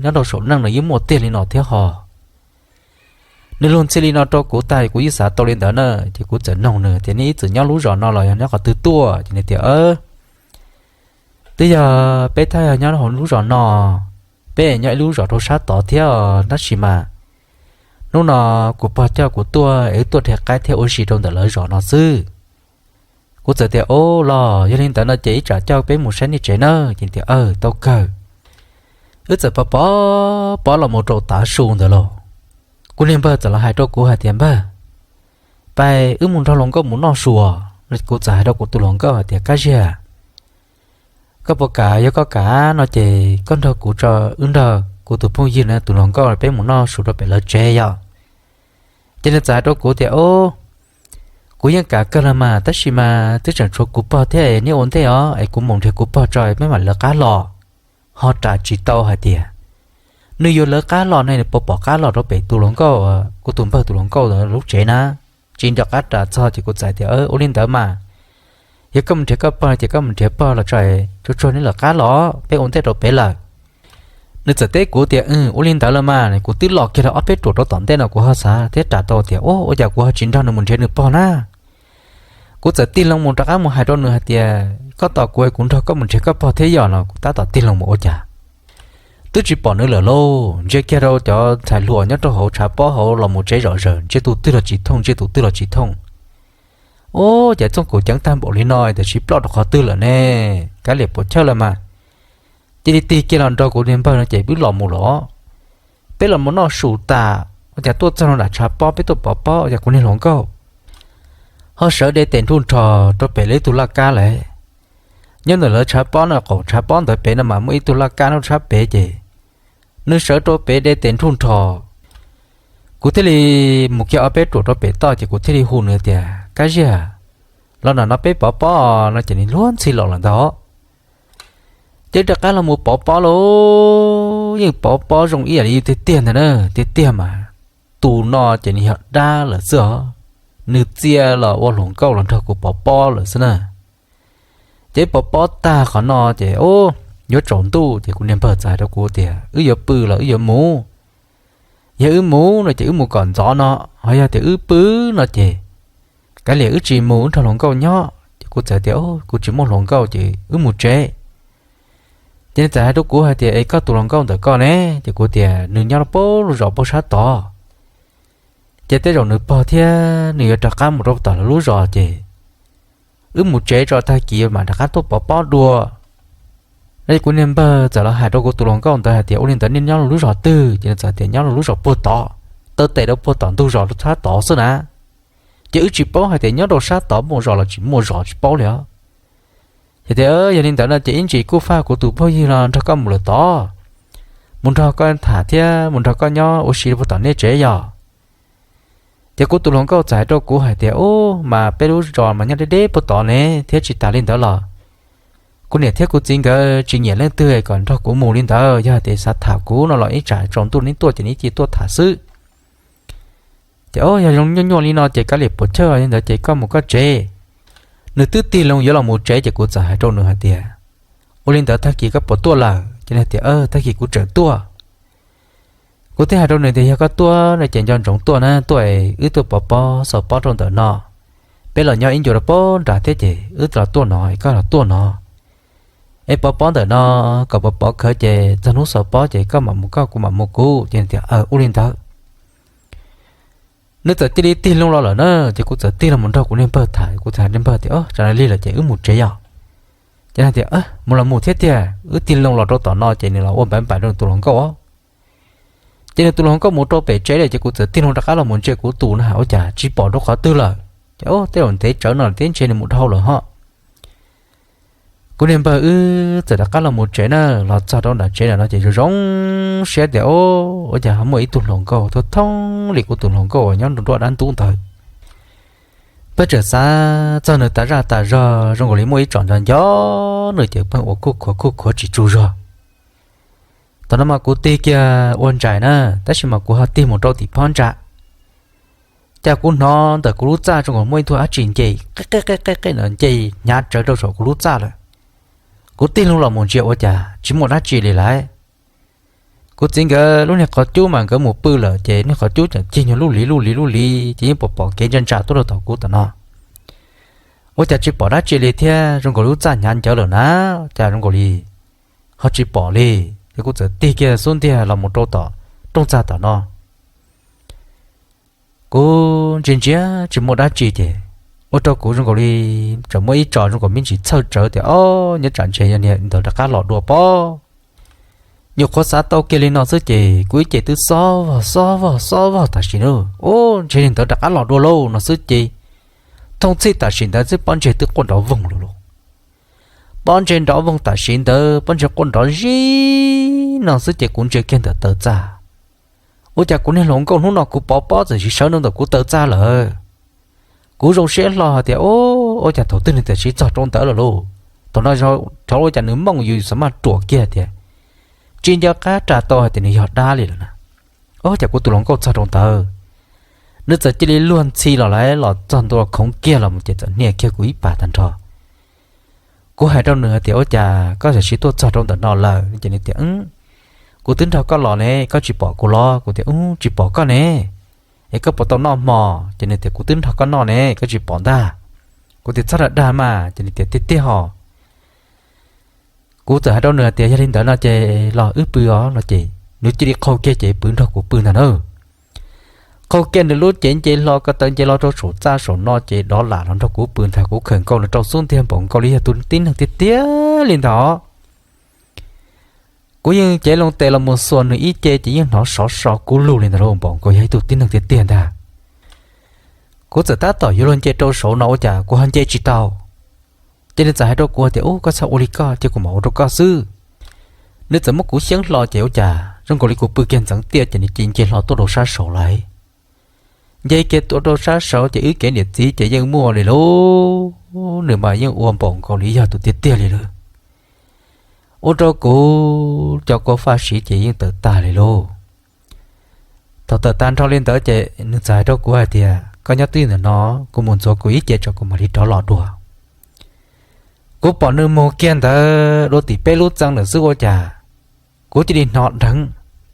nyob rau saum neej no yeej muaj tiag li no thiab ho. Nws luag ntxhi li no rau kuv tag kuv yeej xav tau li ntawd na, ces kuv txawm noog nws tias, Nej ib txwm nyob lub zos no los yog nyob qhov twg tuaj? Ces nws tias, Twb yog peb thaj yog nyob hauv lub zos no, peb nyob ib lub zos rau sab tod thiab, tab sis mas hnub no kuv pog coj kuv tuaj es wb tuaj dhia qaib thiab ua si rau ntawm lawv zos no xwb. Kuv txawm tias, Ub los, yog li ntawd no ces ib tsam coj peb mus saib nej tsev nawb. Ces tias, Aw, tau kawg. Wb txawm pov pov pob los mus rau tav su ntawd lauj, kuv niag npawg txawm los hais rau kuv hais tias, Npawg, pais wb mus nrog hluas nkauj mus noj su. Kuv txawm hais rau kuv tus hluas nkauj hais tias, Kab Ziag, koj puas kam? Yog koj kam no ces koj nrog kuv tso, wb nrog kuv tus phooj ywg no tus hluas nkauj peb mus noj su rau pem lawv tsev yom. Ces nws txawm hais rau kuv tias, Ub, kuv yeej kam kawg los mas, tab sis mas twb tseem tshuav kuv pog thiab, nej ua ntej os es kuv mus nrhiav kuv pog tso peb mam lawv qab los. Ho ras tsis tau hais tias nws yuav lawv qab los ne, nws puas pom qab los rau pem tus hluas nkauj, kuv tus npawg tus hluas nkauj lub tsev na. Tsis nco qab ras txog ces kuv txawm tias, Ua li ntawd mas, yog koj mus nrhiav koj pog ces koj mus nrhiav pog los tso, tsuag tsuag nej lawv qab los, peb ua ntej rau pem lawm. Nws txawm teb kuv tias, Ua li ntawd los mas kuv twb los kiag rau ob peb ruam rau tom ntej no kuv ho xav thiab ras tau tias, Ua, ua cas kuv ho tsis nrog nws mus nrhiav nws pog na? Kuv txawm tig loo mus rov qab mus hais rau nws hais tias, Koj tos kuv, kuv nrog koj mus nrhiav koj pog thiab yom. No kuv tab tom tig loo mus ua cas twb tsis pom nws lawm lauj. Ntsia kiag rau cov ntxhais hluas nyob rau hauv tshav pob hauv los mus tsev zom zaws, ntsia tus twg los tsis thooj, ntsia tus twg los tsis thooj. Ua cas txooj kaus ceev tag npaum li no tiam sis ploj rau qhov twg lawm ne? Kav liam puas chawj lawm mas. Cia li tig kiag los nrog kuv niag npawg no ces wb los mus los. Peb los mus noj su tas, ua cas tuaj txog nram tshav pob peb tuaj pov pob, ua cas kuv niag hluas nkauj ho sawv de tes nrhuj nrho rau pem lawv ib tug laj kab lawm. Nyob ntawm lawv tshav pob no, qaum tshav pob ntawd pem no mas muaj ib tug laj kab nyob sab pem ces nws sawv rau pem de tes nrhuj nrho. Kuv thiaj li mus kiag ob peb ruam rau pem toj ces kuv thiaj li hu nws tias, Kab Ziag, los nram no peb pov pob. No ces nws luag ntxhi los lawm ntag. Ces rov qab los mus pov pob lauj, yeej pov pob zoo ib yam li tiag tiag ntag na. Tiag tiag mas tus no ces nws yog dab lawm xwb os. Nws txia los ua hluas nkauj los nrog kuv pov pob lawm xwb na. Ces pov pob tag qhov no ces, o, yuav tsaus ntuj ces kuv niag npawg txawm hais rau kuv tias, Wb yuav pw los wb yuav mus? Yog wb mus no ces wb mus kom ntxov no, ho yog tias wb pw no ces kav liam wb tsis mus, wb nrog hluas nkauj nyob. Ces kuv txawm tias, Kuv tsis muaj hluas nkauj ces wb mus tsev. Ces nws txawm hais rau kuv hais tias, Es koj tus hluas nkauj ntawm koj ne? Ces kuv tias, Nws nyob puag lub zos puag sab tod. Ces tej zaum nws pog thiab nws yuav rov qab mus rau tom lawv lub zos ces wb mus tsev tso, tag kis mam rov qab tuaj pov pob dua. No ces kuv niag npawg txawm los hais rau kuv tus hluas nkauj ntawd hais tias, Ua li ntawd nej nyob lub zos twg? Ces nws txawm tias, Nyob lub zos puag tod, taw tes rau puag tom ntug zos sab tod xwb na. Ces wb tsis paub hais tias nyob rau sab tod muaj zos los tsis muaj zos, tsis paub li os. Ces tias, Yog li ntawd no ces ib ntsis kuj faj kuv tus phooj ywg los nrog koj mus lawm tod, mus nrog koj tham thiab mus nrog koj nyob ua si puag tom nej tsev yog? Ces kuv tus hluas nkauj txawm hais rau kuv hais tias, Ub, mas peb lub zos mas nyob deb deb puag tod ne, thiab tsis tas li ntawd los kuv niam thiab kuv txiv nkawd tsis nyiam leej twg kom nrog kuv mus li ntawd. Yog hais tias xav tham kuv no los ib tsam tsaus ntuj neb tuaj ces neb cia tuaj tham xwb. Ces, O, yog zoo nyuaj nyuaj li no ces kav liam puas chawj li ntawd ces koj mus koj tsev. Nws twb tig loo yuav los mus tsev ces kuv txawm hais rau nws hais tias, Ua li ntawd tag kis koj puas tuaj lawm? Ces nws tias, Tag kis kuv tseem tuaj. Kuv thiaj hais rau nws tias, Yog koj tuaj no ces nco ntsoov tuaj na, tuaj es wb tuaj pov pob xaus pob rau ntawm no. Peb los nyob ib ncua rau puag nrad thiab ces wb los tuaj no es koj los tuaj no. Es pov pob ntawm no kom pov pob khawv ces txog hnub xaus pob ces koj mam mus koj, kuv mam mus kuv. Ces nws tias, Aws, ua li ntawd. Nws txawm cia li tig loo los lawm na, ces kuv txawm tig los mus nrog kuv niag npawg tham, kuv txawm hais niag npawg tias, Ub, tsam no lig lawm ces wb mus tsev yog? Ces nws tias, Mus los mus thiab tiag. Wb tig loo los rau tom no ces nws los ua npaim npaim rau nws tus hluas nkauj os. Ces nws tus hluas nkauj mus rau pem tsev lawm ces kuv txawm tig loo rov qab los mus ntsia kuv tus na, ua cas tsis pom rau qhov twg lawm. Ces, O, tej zaum ntev tsawv no thiab ntshe nws mus dhau lawm ho. Kuv niag npawg wb txawm rov qab los mus tsev na, los txog rau nram tsev ntawm no ces zoo zoo siab tias, O, ua cas ho muaj ib tug hluas nkauj thoob thoob li kuv tus hluas nkauj uas nyob nruab nruab dab ntub ntawd. Peb tseem xav txog nws tas zaj tas zog zoo nkaus li muaj ib tsom nco nco nws ces pheej ua khuj khuav khuj khuav tsis tsaug zog. Thaum no mas kuv tig kiag ua ntsais na, tab sis mas kuv ho tig mus rau tim phab ntsa. Cas kuv hnov ntawm kuv lub txaj zoo nkaus muaj ib tug dab tsi nce qe qe qe qe no, nce hnyav tsawv rau saum kuv lub txaj lawm. Kuv tig loo los mus ntsia ua cas tsis muaj dab tsi li lawm. Kuv txiv nkawd lub niag qhov cub mas nkawd mus pw lawm ces niag qhov cub tseem cig nyuag lub lis lub lis lub lis ces yeej pom pom kev ntsa ntsa tuaj rau tom kuv tom no. Ua cas tsis pom dab tsi li thiab, zoo nkaus lub txaj hnyav ncawv lawm na, cas zoo nkaus li ho tsis pom li. Ces kuv txawm tig kiag xub ntiag los mus rau tom rooj txag tom no. Kuv ntsia ntsia tsis muaj dab tsi ces ua rau kuv zoo nkaus li tseem muaj ib tso zoo nkaus me ntsis txhawj tsawv tias, O, nyob tsam ntshe yog niag ntawd rov qab los dua pob. Nyuam qhuav xav tau kiag li no xwb ces kuv ib ce twb xob vog xob vog xob vog tam sim no, O, ntshe niag ntawd rov qab los dua lauj no xwb ces thooj txhij tam sim ntawd xwb pob ntseg twb quaj nrov voog lawm lauj. Pob ntseg nrov voog tam sim ntawd, pob ntseg quaj nrov zib no xwb ces kuv ntsia kiag ntawm taw txaj. Ua cas kuv niag hluas nkauj hnub no kuv pov pob txawm siv sawv rau ntawm kuv taw txaj lawm. Kuv zoo siab hlo hais tias, O, ua cas thaum twg nws txawm siv txog rau ntawd lawm lauj. Thaum no rov ua cas nws mooj yus xav maj ruam kiag tias tsis nco qab ras tau hais tias nws yog dab li lawm na. O, cas kuv tus hluas nkauj txog rau ntawd, nws txawm cia li luag ntxhi los lawm, los txog ntua khoov kiag los mus ces txawm hnia kiag kuv ib pas tag nrho. Kuv hais rau nws hais tias, Ua cas koj txawm siv tuaj txog rau ntawm no lawm? Ces nws tias, Kuv twb nrog koj los ne, koj tsis pom kuv los? Kuv tias, Ub, tsis pom koj ne, es koj puas tau noj hmo? Ces nws tias, Kuv twb nrog koj noj ne, koj tsis pom ntag. Kuv tias, Txhob dag dag mas. Ces nws tias, Tiag tiag hos. Kuv txawm hais rau nws tias, Yog li ntawd no ces los wb pw os no ces nws cia li qhau kiag cev pw nrog kuv pw ntag na. Qhau kiag nws lub cev nce hlo, ko taw nce hlo rau saum txaj saum no ces dov lam los nrog kuv pw ntag. Kuv khawm nkaus nws rau xub ntiag npaum nkaus li yog tus tib neeg tiag tiag li ntag. Kuv yeej cev loo tes los mus xuas nws ib ce ces yeej hnov sov so kub lug li ntag, npaum nkaus yog ib tug tib neeg tiag tiag ntag. Kuv txawm tab tom yuav luag nce rau saud no ua cas kuv ho nce tsis tau. Ces nws txawm hais rau kuv tias, Ub, koj txhob ua li koj, cia kuv mam ua rau koj xwb. Nws txawm muab kuv xyeeb hlo ces ua cas zoo nkaus li kuv pw kiag ntxeev tiaj ces nws cia li nce hlo tuaj rau sab saud lawm. Nce kiag tuaj rau sab saud ces wb kev niam txiv ces yeej muaj li lauj. Nws mas yeej ua npaum nkaus li yog tus tiag tiag li lawm. Ua rau kuv cov kua faj siv ces yeej tawm tag li lauj. Thaum tawm tag nrho li ntawd ces nws txawm hais rau kuv hais tias, Koj nyob twj ywm ntawm no, kuv mus ntxuav kuv ib ce tso kuv mam li rov los dua. Kuv pom nws mus kiag ntawd dua tim peb lub txee ntawd xwb ua cas kuv cia li hnov dheev.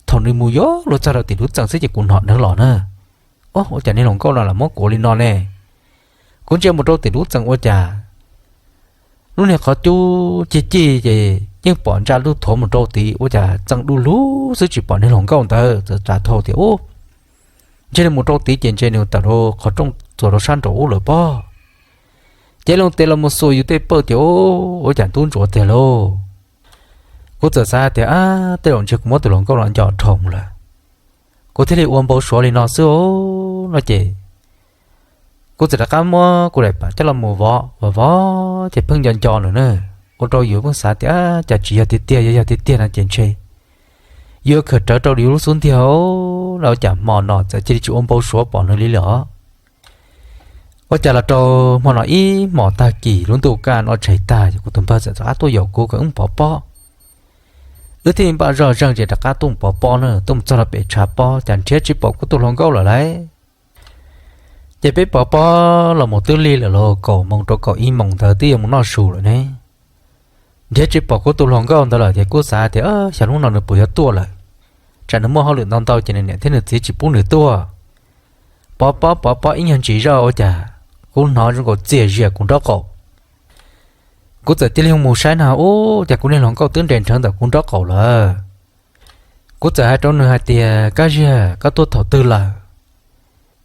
Thaum nws mus yuav luag txog rau tim lub txee xwb ces kuv hnov dheev los na. Ob, ua cas niag hluas nkauj no lam muab kuv li no ne? Kuv ntsia mus rau tim lub txee ua cas lub niag qhov cub cig cig ces yeej pom ntsa lub thuav mus rau tid, ua cas txee du lug xwb tsis pom niag hluas nkauj ntawd. Txawm xav tias, Ub, ntshe nws mus rau tid ces ntshe nws tawm rau qhov rooj txuas rau sab nraum ub lawm pob. Ces loo tes los mus xuas yus tej pawj tias, Ub, ua cas ntub ntsuav tiag lauj. Kuv txawm xav tias, Ab, tej zaum ntshe kuv muab tus hluas nkauj no nco dhau lawm. Kuv thiaj li ua npau suav li no xwb no ces kuv txawm rov qab muab kuv daim pam coj los mus vov vov vov ces pheej nco nco nws na. Ua rau yus pheej xav tias, Ab, cas tsis yog tiag tiag, yog yog tiag tiag no ces ntshe yuav khaws rawv rau yus lub xub ntiag. Ua cas hmo no txawm cia li tsis ua npau suav pom nws li lawm. Ua cas los rau hmo no ib hmos tag kis lub ntuj kaj noj tshais tag ces kuv tus npawg txawm rov qab tuaj yaum kuv kom wb mus pov pob. Wb thiaj li npaj zoj zeeg ces rov qab tuaj mus pov pob na. Tuaj mus txog rau pem tshav pob cas nrhiav tsis pom kuv tus hluas nkauj lawm lauj. Ces peb pov pob los mus twb lig lawm los kaum moos rau kaum ib moos ntawd twb yuav mus noj su lawm ne. Nrhiav tsis pom kuv tus hluas nkauj ntawd lawm ces kuj xav tias, Xyov hnub no nws puas yuav tuaj lawm, tsam nws muaj hauj lwm ntau ntau ces nws niam thiab nws txiv tsis pub nws tuaj. Pov pob pov pob ib nyuag ntsis zoj ua cas kuv hnov zoo nkaus txias zias kuv nraub qaum. Kuv txawm cia li mus saib na, ua cas kuv niag hluas nkauj twb nres nrhawv ntawm kuv nraub qaum lawm. Kuv txawm hais rau nws hais tias, Kab Ziag, koj tuaj thaum twg lawm?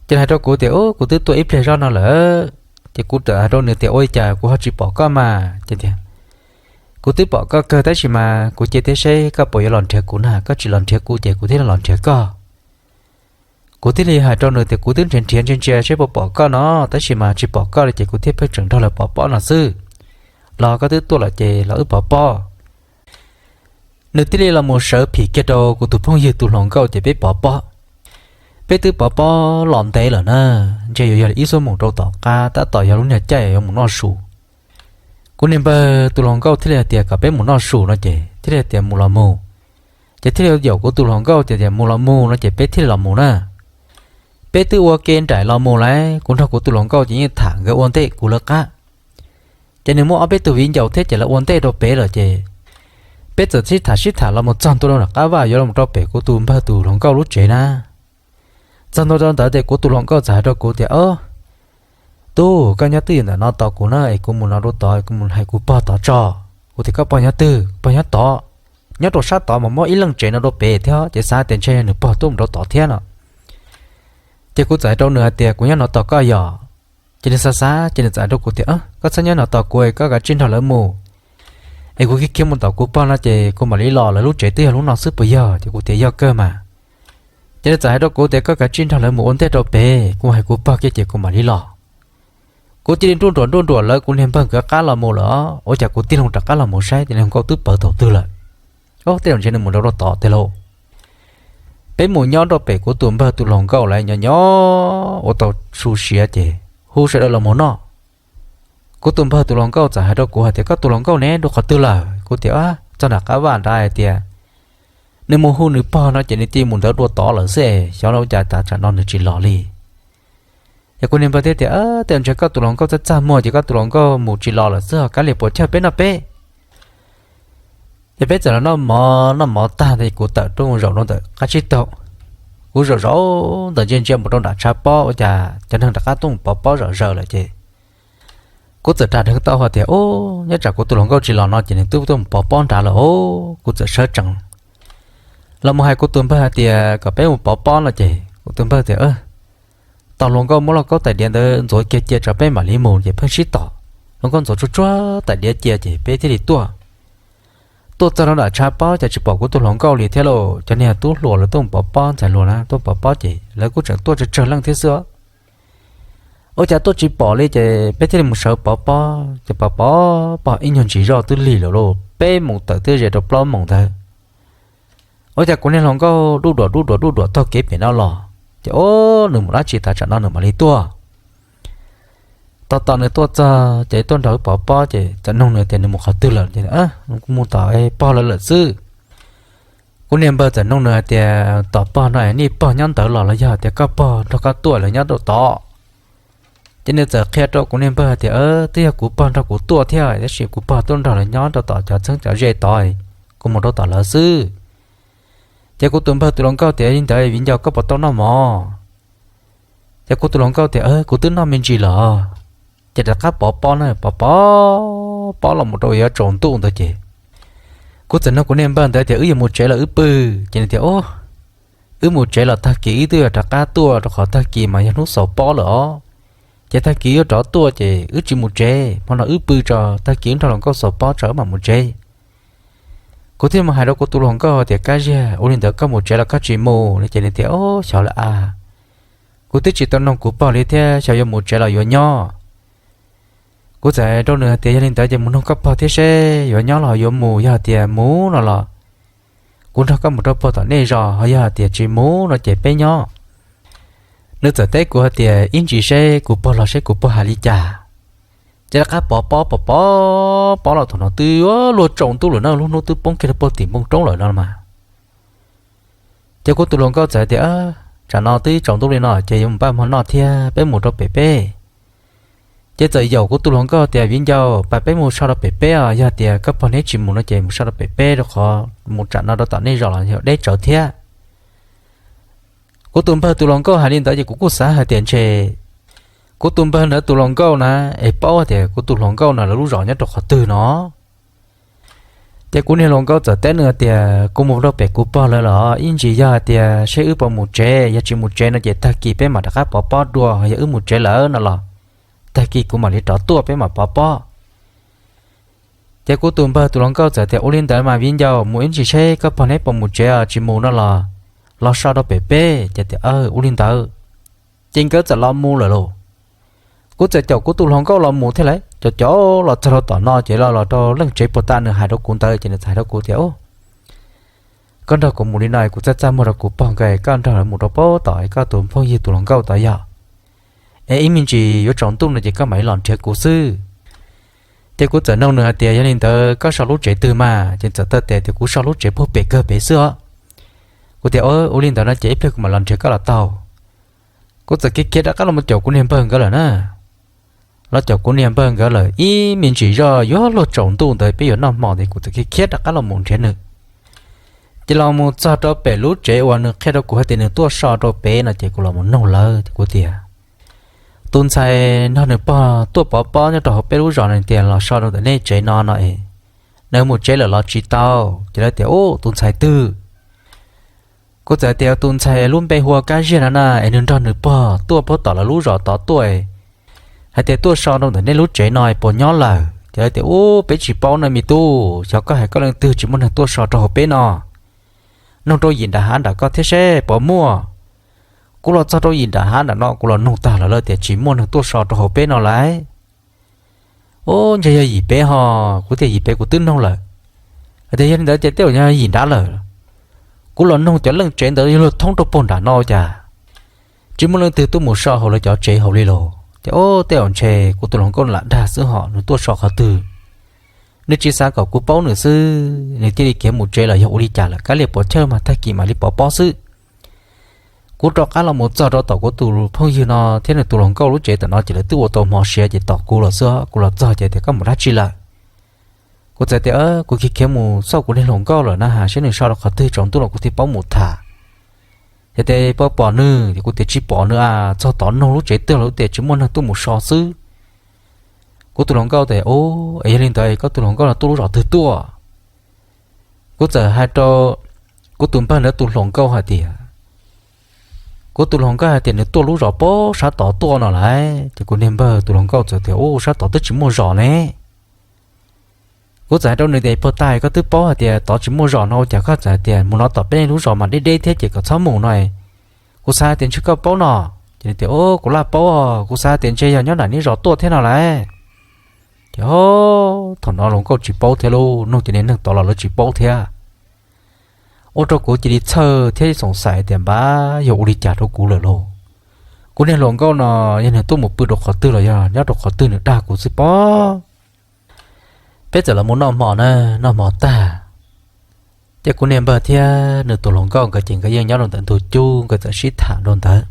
Ces nws hais rau kuv tias, Ub, kuv twb tuaj ib pliag zoj no lawm. Ces kuv txawm hais rau nws tias, Ua li cas kuv ho tsis pom koj mas? Ces tias, Kuv twb pom koj kawg tab sis mas kuv cia thiab seb koj puas yuav los nrhiav kuv na, koj tsis los nrhiav kuv ces kuv thiaj los nrhiav koj. Kuv thiaj li hais rau nws tias, Kuv twb nrhiav nrhiav ntsia ntsia seb puas pom koj no tab sis mas tsis pom koj li ces kuv thiaj pheej tseem nrog lawv pov pob no xwb. Los koj twb tuaj lawm ces los wb pov pob. Nws thiaj li los mus sawv phim kiag rau kuv tus phooj ywg tus hluas nkauj ces peb pov pob. Peb twb pov pob los ntev lawm na, ntshe yuav yog ib xuab moos rau tom qab tab tom yog lub niag caij yuav mus noj su. Kuv niag npawg tus hluas nkauj thiaj li hais tias kom peb mus noj su no ces thiaj li hais tias mus los mus. Ces thiaj li yaum kuv tus hluas nkauj ces tias mus los mus no ces peb thiaj li los mus na. Peb twb ua ke nraim los mus lawm, kuv nrog kuv tus hluas nkauj ces yeej tham nkawd ua ntej kuv lawv qab. Ces nws muaj ob peb tug viv ncaus thiab ces lawv ua ntej rau pem lawm ces peb txawm sib tham sib tham los mus txog ntua rau nram qab vaj yuav los rau pem kuv tus npawg tus hluas nkauj lub tsev na. Txog ntua rau ntawd ces kuv tus hluas nkauj txawm hais rau kuv tias, Ob, tub, koj nyob twj ywm ntawm no tos kuv na es kuv mus no rau tod kuv mus hais kuv pog tod tso. Kuv tias, Koj pog nyob twg? Pog nyob tod. Nyob rau sab tod mas muab ib leej tsev no rau pem thiab ces xav tias ntshe nws pog tuaj mus rau tod thiab no. Ces kuv txawm hais rau nws hais tias, Kuv nyob no tos koj yom. Ces nws xav xav ces nws txawm hais rau kuv tias, Koj txhob nyob no tos kuv, koj kav tsij nrog lawv mus es kuv khiav khiav mus tom kuv pog no ces kuv mam li los, lawv lub tsev twb yog lub no xwb puas yog? Ces kuv tias, Yog kawg mas. Ces nws txawm hais rau kuv tias, Koj kav tsij nrog lawv mus ua ntej rau pem, kuv hais kuv pog kiag ces kuv mam li los. Kuv cia li nruj nruam nruj nruam lawv kuv niag npawg nkawd qab los mus lawm, ua cas kuv tig loo rov qab los mus saib ces niag hluas nkauj twb pawv thaum twg lawm. Ob, tej zaum ntshe nws mus nrau rau tod tiag lauj. Peb mus nyob rau pem kuv tus npawg tus hluas nkauj lawv nyob nyob ua tau su siav ces hu sawv daws los mus noj. Kuv tus npawg tus hluas nkauj txawm hais rau kuv hais tias, Koj tus hluas nkauj ne, dua qhov twg lawm? Kuv tias, Txog nram qab vaj nrad hais tias nws mus hu nws pog no ces nws cia li mus ntawd dua tod lawm xwb, xyov ua cas tas tsam no nws tsis los li. Ces kuv niag npawg thiaj tias, Tej zaum ntshe koj tus hluas nkauj txaj txaj muag ces koj tus hluas nkauj mus tsis los lawm xwb, ho kav liam puas chawj peb noj peb. Ces peb txawm los noj mov, noj mov tag ntawd kuv tawm tuaj mus zaum rau ntawm qab tsib taug. Kuv zaum zaum ntawm ntsia ntsia mus rau nram tshav pob ua cas cov neeg rov qab tuaj mus pov pob zom zaws lawm ces kuv txawm ras dheev tau hais tias, Ub, nyob tsam kuv tus hluas nkauj tsis los no ces nws twb tuaj mus pov pob nrad lawm os. Kuv txawm sawv tsees los mus hais kuv tus npawg hais tias kom peb mus pov pob no ces kuv tus npawg tias, Tos hluas nkauj muab lauj kaub tais diav ntawd ntxuav kiag cia tso peb mam li mus ces pheej sib tos. Hluas nkauj ntxuav tsuag tsuag tais diav cia ces peb thiaj li tuaj. Tuaj txog rau nram tshav pob ces tsis pom kuv tus hluas nkauj li thiab lauj. Cov niag tub hluas lawv tuaj mus pov pob, ntxhais hluas na tuaj pov pob ces lawv kuj tseem tuaj tsawg tsawg leej thiab xwb. Ua cas tuaj tsis pom li ces peb thiaj li mus sawv pov pob ces pov pov pog ib nyuag ntsis zoj twb lig lawm lauj, peb moos tawm twb ze rau plaub moos ntawd. Ua cas kuv niag hluas nkauj duj duam duj duam duj duam taug kev pem no los ces, Ub, nws mus dab tsi tav tsam no nws mam li tuaj? Tos tos nws tuaj txog ces tuaj nrog wb pov pob ces txawm nug nws tias nws mus qhov twg lawm ces, Kuv mus tom pog lawv lawm xwb. Kuv niag npawg txawm nug nws hais tias, Tom pog no es nej pog nyob ntawd los los yog tias koj pog nrog koj tuaj lawv nyob rau tod? Ces nws txawm qhia rau kuv niag npawg hais tias, Twb yog kuv pog nrog kuv tuaj thiab, tab sis kuv pog tuaj nrog lawv nyob rau tom cov txheeb cov ze tod, kuv mus rau tom lawv xwb. Ces kuv tus npawg tus hluas nkauj tias, Li ntawd viv ncaus koj puas tau noj mov? Ces kuv tus hluas nkauj tias, Kuv twb noj me ntsis lawm. Ces rov qab pov pob na, pov pov pob los mus rau yuav tsaus ntuj ntawd ces kuv txawm nug kuv niag npawg ntawd tias, Wb yuav mus tsev los wb pw? Ces nws tias, Wb mus tsev los tag kis wb twb yuav rov qab tuaj rau qhov tag kis mas yog hnub xaus pob lawm os. Ces tag kis yuav rov tuaj ces wb tsis mus tsev, hmo no wb pw tso, tag kis wb nrog hluas nkauj xaus pob tso wb mam mus tsev. Kuv thiaj mus hais rau kuv tus hluas nkauj tias, Kab ziag, ua li ntawd koj mus tsev los koj tsis mus? Ces nws tias, Ob, xyov lawm a, kuv twb tsis tau nug kuv pog li thiab, xyov yuav mus tsev los yuav nyob. Kuv txawm hais rau nws hais tias, Yog li ntawd ces mus nug koj pog thiab seb yuav nyob los yuav mus, yog tias mus no los kuv nrog koj mus rau puag tom nej zos, ho yog hais tias tsis mus no ces peb nyob. Nws txawm teb kuv hais tias, Ib ntsis seb kuv pog los seb kuv pog hais li cas. Ces rov qab pov pob pov pob pob los thaum no twb luag tsaus ntuj lawm na, lub hnub twb poob kiag rau puag tim npoo roob lawm no mas. Ces kuv tus hluas nkauj txawm tias, Tsam no twb tsaus ntuj li no ces yuav mus npaj hmo noj thiab, peb mus rau pem peb. Ces txawm yaum kuv tus hluas nkauj tias, Viv ncaus, pab peb mus so rau pem peb os, yog tias koj pog neb tsis mus no ces mus so rau pem peb, rau qhov mus tsam no rau tom nej zos los yog deb tsawv thiab. Kuv tus npawg tus hluas nkauj hais li ntawd ces kuv kuj xav hais tias ntshe kuv tus npawg ntawd tus hluas nkauj na es paub tias kuv tus hluas nkauj no lawv lub zos nyob rau qhov twg no. Ces kuv niag hluas nkauj txawm teb nws tias, Kuv mus rau pem kuv pog lawv los, ib ntsis yog hais tias seb wb puas mus tsev, yog tsis mus tsev no ces tag kis peb mam rov qab pov pob dua, yog wb mus tsev lawm no los tag kis kuv mam li rov tuaj peb mam pov pob. Ces kuv tus npawg tus hluas nkauj txawm tias, Ua li ntawd mas viv ncaus, mus ib ntsis seb koj pog neb puas mus tsev, tsis mus no los los so rau pem peb. Ces tias, Ua li ntawd. Ces nkawd txawm los mus lawm lauj. Kuv txawm caum kuv tus hluas nkauj los mus thiab lauj. Caum caum los txog rau tom no ces los los rau leej tsev puag ta nws hais rau kuv ntawd ces nws txawm hais rau kuv tias, Koj nrog kuv mus li no kuv txaj txaj muag rau kuv pog nkawd, koj nrog lawv mus rau puag tom koj tus phooj ywg tus hluas nkauj tod yog, es ib me ntsis yuav tsaus ntuj no ces koj mam li los nrhiav kuv xwb. Ces kuv txawm nug nws hais tias, Yog li ntawd koj so lub tsev twg mas? Ces txawm tau teb tias, Kuv so lub tsev puag pem kawg pem xwb os. Kuv tias, Ua li ntawd no ces ib pliag kuv mam los nrhiav koj los tau. Kuv txawm khiav khiav rov qab los mus caum kuv niag npawg nkawd lawm na. Los caum kuv niag npawg nkawd lawm ib me ntsis zoj yuav luag tsaus ntuj ntawd peb yuav noj hmo ntawd kuv txawm khiav khiav rov qab los mus nrhiav nws. Ces los mus txog rau pem lub tsev uas nws qhia rau kuv hais tias nws tuaj so rau pem no ces kuv los mus nug lawv kuv tias, Tus ntxhais nrog nws pog tuaj pov pob nyob rau hauv peb lub zos no tias los so rau ntawm nej tsev no no es, nws mus tsev lawm los tsis tau? Ces lawv tias, Ub, tus ntxhais twg? Kuv txawm tias, Tus ntxhais lub npe hu ua Kab Ziag no na, es nws nrog nws pog tuaj puag tom lawv lub zos tod tuaj, hais tias tuaj so rau ntawm nej lub tsev no puas nyob lawm? Ces lawv tias, Ub, peb tsis paub na me tub, xyov koj hais koj leej twg, tsis muaj neeg tuaj so rau hauv peb no. Nug rau yim nram hav nram koj thiab seb puas muaj. Kuv los txog rau yim nram hav nram no kuv los nug tag lawm lawv tias tsis muaj neeg tuaj so rau hauv peb no lauj. Ub, ntshe yog yim peb ho. Kuv tias, Yim peb kuv twb nug lawm. Hais tias, Yog li ntawd ces tej zaum yog yim nrad lawm. Kuv los nug cov leej tsev ntawd yog luag thoob rau puag nram no cas tsis muaj leej twg tuaj mus so hauv lawv cov tsev hauv li los. Ces ub, tej zaum ntshe kuv tus hluas nkauj lam dag xwb ho, nws tuaj so qhov twg. Nws tsis xav kom kuv paub nws xwb, nws thiaj li khiav mus tsev los yog ua li cas lawm, kav liam puas chawj mas tag kis mam li pov pob xwb. Kuv rov qab los mus txog rau tom kuv tus phooj ywg no thiab nws tus hluas nkauj lub tsev tom no ces lawv twb ua tau hmo siav ces tos kuv los xwb. Kuv los txog ces tias, Koj mus dab tsi lawm? Kuv txawm tias, Kuv khiav khiav mus xauj kuv niag hluas nkauj lawm na, ha, saib nws so rau qhov twg tsaus ntuj los kuv thiaj paub mus tham. Yog tias paub pom nws ces kuv tias tsis pom nws a, txog tom noog lub tsev twg los lub tias tsis muaj neeg tuaj mus so xwb. Kuv tus hluas nkauj tias, Ub, es yog li ntawd koj tus hluas nkauj no tuaj lub zos twg tuaj? Kuv txawm hais rau kuv tus npawg ntawd tus hluas nkauj hais tias, kuv tus hluas nkauj hais tias nws tuaj lub zos pem sab tod tuaj no lauj. Ces kuv niag npawg tus hluas nkauj txawm tias, Ub, sab tod twb tsis muaj zos ne. Kuv txawm hais rau nws tias, Puag ta koj twb paub hais tias tod tsis muaj zos no ua cas koj txawm hais tias mus no tom peb lub zos mas deb deb thiab ces kom txhob mus no? Kuv xav hais tias ntshe koj paub no. Ces nws tias, Ub, kuv laj paub os, kuv xav hais tias ntshe yog nyob nram nej zos tuaj thiab no lauj. Ces thaum no hluas nkauj tsis paub thiab lauj, nug cov niag neeg tod los lawv tsis paub thiab. Ua rau kuv cia li txhawj thiab xoom xaiv tias npab yog ua li cas rau kuv lawm lauj. Kuv niag hluas nkauj no yog nws tuaj mus pw rau qhov twg los yog nyob rau qhov twg nws dag kuv xwb pob. Peb txawm los mus noj hmo na, noj hmo tag, ces kuv niag npawg thiab nws tus hluas nkauj nkawd ces nkawd yeej nyob rau ntawm ntug cub nkawd txawm sib tham rau ntawd.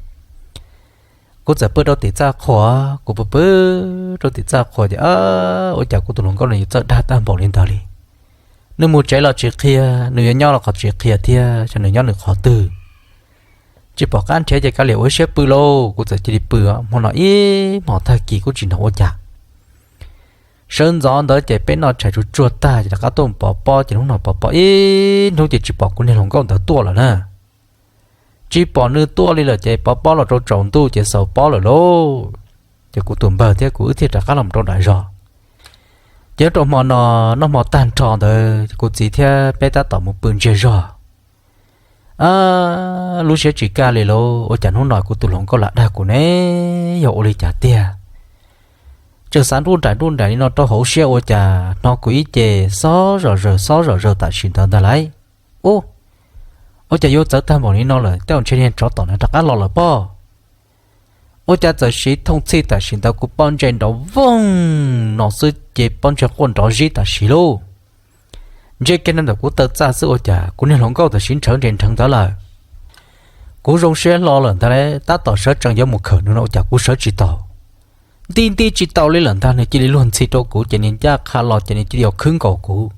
Kuv txawm pw rau tim txaj qhua, kuv pw pw rau tim txaj qhua ces ua cas kuv tus hluas nkauj no yuav txawj dag tag npaum li ntawd li. Nws mus tsev los tsis qhia, nws yuav nyob los qhov tsis qhia thiab, xyov nws nyob nws qhov twg. Tsis pom qab nrhiav ces kav liam ua ib siab pw lauj, kuv txawm cia li pw. Hmo no ib hmos tag kis kuj tsis hnov ua cas. Sawv ntxov ntawd ces peb noj tshais tsuag tsuag tag ces rov qab tuaj pov pob ces hnub no pov pob ib hnub ces tsis pom kuv niag hluas nkauj ntawd tuaj lawm na. Tsis pom nws tuaj li lawm ces pov pob los rau tsaus ntuj ces xaus pob lawm lauj. Ces kuv tus npawg thiab kuv wb thiaj rov qab los rau nram zos. Ces rau hmo no, noj hmo tag nrho ntawd kuv txiv thiab peb tab tom mus pw ntsiag zog. Lub siab tsis kaj li lauj, ua cas hnub no kuv tus hluas nkauj lam dag kuv ne, yog ua li cas tiag? Tseem xav nruj nraim nruj nraim li no rau hauv siab ua cas hnov kuv ib ce xob zom zaws xob zom zaws tam sim ntawd ntag lauj. Ub, ua cas yuav txawv tag npaum li no lawm, tej zaum ntshe niag tsov tom no rov qab los lawm pob. Ua cas txawm siv thooj txhij tam sim ntawd kuv pob ntseg nrov voog no xwb ces pob ntseg quaj nrov zib tam sim lauj. Ntsej kiag ntawm kuv taw txaj xwb ua cas kuv niag hluas nkauj tam sim nrhawv nres nrheev ntawd lawm. Kuv zoo siab hlo lawm ntag lauj, tab tom sawv tsees yuav mus khawm nws no ua cas kuv sawv tsis taus. Nti nti tsis tau li lawm ntag, nws cia li luag ntxhi rau kuv ces nws ncaj qha los ces nws cia li yuav khwb nkaus kuv.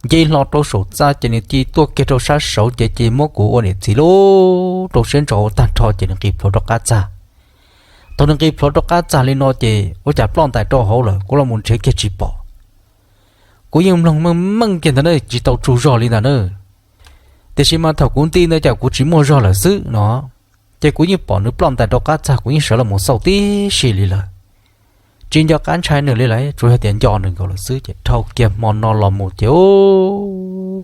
Nce hlo rau saum txaj ces nws cia li tuaj kiag rau sab saud ces cia li muab kuv ua niam txiv lub rau siab ntso tag nrho ces nws nqis plhuav rau qab txaj. Thaum nws nqis plhuav rau qab txaj li no ces ua cas ploj ntais rau hauv lawm, kuv los mus nrhiav kiag tsis pom. Kuv yeej mloog meej meej kiag ntawd na, tsis tau tsaug zog li ntawd na. Tiam sis mas thaum kuv nti ntawd cas kuv tsis muaj zog lawm xwb no, ces kuv yeej pom nws ploj ntais rau qab txaj, kuv yeej sawv los mus xauj tib si li lawm. Tsis nco qab ntshai nws li lawm, tsuas yog tias nco nws nkaus lawm xwb ces dhau kiag hmo no los mus ces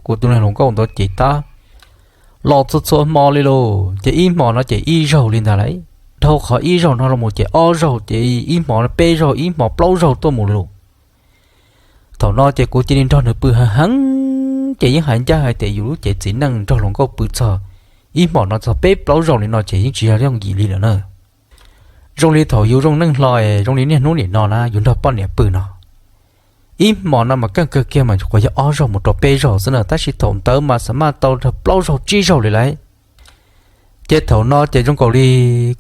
kuv tus niag hluas nkauj ntawd ces tab los txhua txhua hmo li lauj, ces ib hmo no ces ib zaug li ntag lauj. Dhau qhov ib zaug no los mus ces ob zaug, ces ib hmo peb zaug, ib hmo plaub zaug tuaj mus lauj. Thaum no ces kuv cia li nrog nws pw heev heev, ces yeej hais ncaj hais tias yus lub cev txiv neej nrog hluas nkauj pw txog ib hmos no txog peb plaub zaug li no ces yeej tsis yog yooj yim li lawm na. Zoo li thaum yus zoo neej hlo es zoo li niaj hnub nim no na yus nrog poj niam pw no, ib hmos no mas keej kawg kiag mas nyuam qhuav yog ob zaug mus rau peb zaug xwb na, tab sis thaum ntawd mas xa maj tau nrog plaub zaug tsib zaug li lauj. Ces thaum no ces zoo nkaus li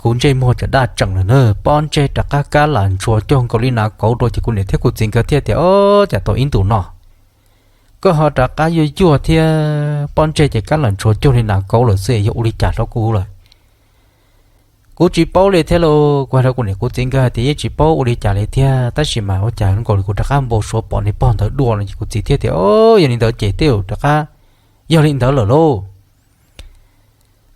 kuv ntsej muag tseem daj tseem lawm na, pob ntseg rov qab kab lam ntshua cuag nkaus li nas kauv rau ces kuv niam thiab kuv txiv nkawd thiaj tias, Ob, cas tau ib ntus no koj ho rov qab yuag yuag thiab, pob ntseg ces kab lam ntshua cuag li nas kauv lawm xwb, yog ua li cas rau kuv lawm? Kuv tsis paub li thiab lauj, kuv hais rau kuv niam kuv txiv nkawd hais tias yeej tsis paub ua li cas li thiab, tab sis mas ua cas zoo nkaus li kuv rov qab npau suav pom niag pog ntawd dua no ces kuv txiv thiaj tias, Ob, yog li ntawd ces tej zaum rov qab yog li ntawd lawm lauj.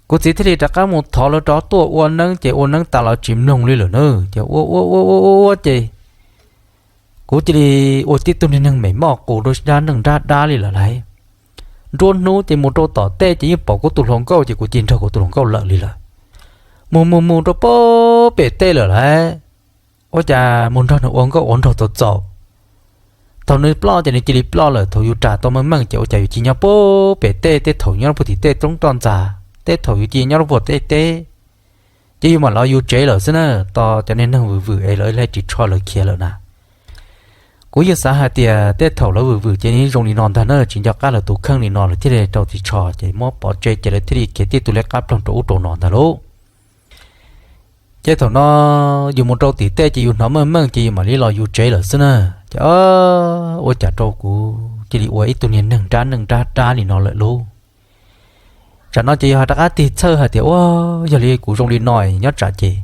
Kuv txiv thiaj li rov qab mus thov lawv rov tuaj ua neeb, ces ua neeb tas lawv tsis mloog li lawm na, ces ua ua ua ua ua ces kuv cia li ua tib tug niag neeg mem moj qus rau dab neeg dab dab li lawm lauj. Nruab hnub ces mus rau tom tej ces yeej pom kuv tus hluas nkauj ces kuv cia li nrog kuv tus hluas nkauj lawm li lawm. Mus mus mus rau pem tej lawm lauj, ua cas mus nrog nws ua nkauj ua nraug txaus txaus. Thaum nws ploj ces nws cia li ploj lawm, thaum yus ras tau meej meej ces ua cas yus cia li nyob pem tej, tej thaum nyob puag tim tej roob toj ntxas, tej thaum yus cia li nyob puag tej teb, ces yus mam los yus tsev lawm xwb na. Tos cov niag neeg vwm vwm es lawv hle ris tsho lawv khiav lawm na. Kuv yeej xav hais tias tej thaum lawv vwm vwm ces zoo li no ntag na, tsis nco qab lawv tus kheej li no lawv thiaj li rau ris tsho ces muab pov tseg ces lawv thiaj li khiav tib tug liab qab ploog rau ub rau no ntag lauj. Ces thaum no yus mus rau tim tej ces yus hnov meej meej ces yus mam li los yus tsev lawm xwb na. Ces ua cas rau kuv cia li ua ib tug niag neeg nrab neeg nrab nrab li no lawm lauj. Tsam no ces yog rov qab tig txhawj hais tias ua, yog li kuv zoo li no nyob tsam ces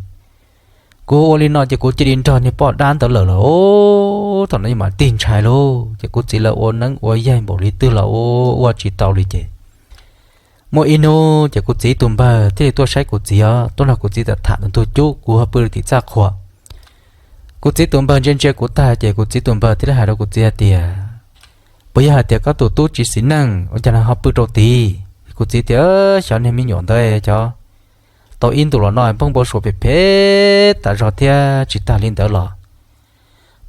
kuv ua li no ces kuv cia li nrog niag poj dab ntawd lawm los thaum no yeej mam tig ntshai lauj. Ces kuv txiv lawv ua neeb ua yaig npaum li twg los ua tsis tau li ces muaj ib hnub ces kuv txiv tus npawg thiaj li tuaj saib kuv txiv os, tuaj nrog kuv txiv tham tham tus ntug cub, kuv ho pw tim txaj qhua. Kuv txiv tus npawg ntsia ntsia kuv tag ces kuv txiv tus npawg thiaj li hais rau kuv txiv hais tias, puas yog hais tias koj tus tub tsis xis neej ua cas ho pw rau tid? Kuv txiv tias, xyov niag me nyuam ntawd cov tau ib ntus los no pheej npau suav phem phem tas zog thiab tsis tag li ntawd los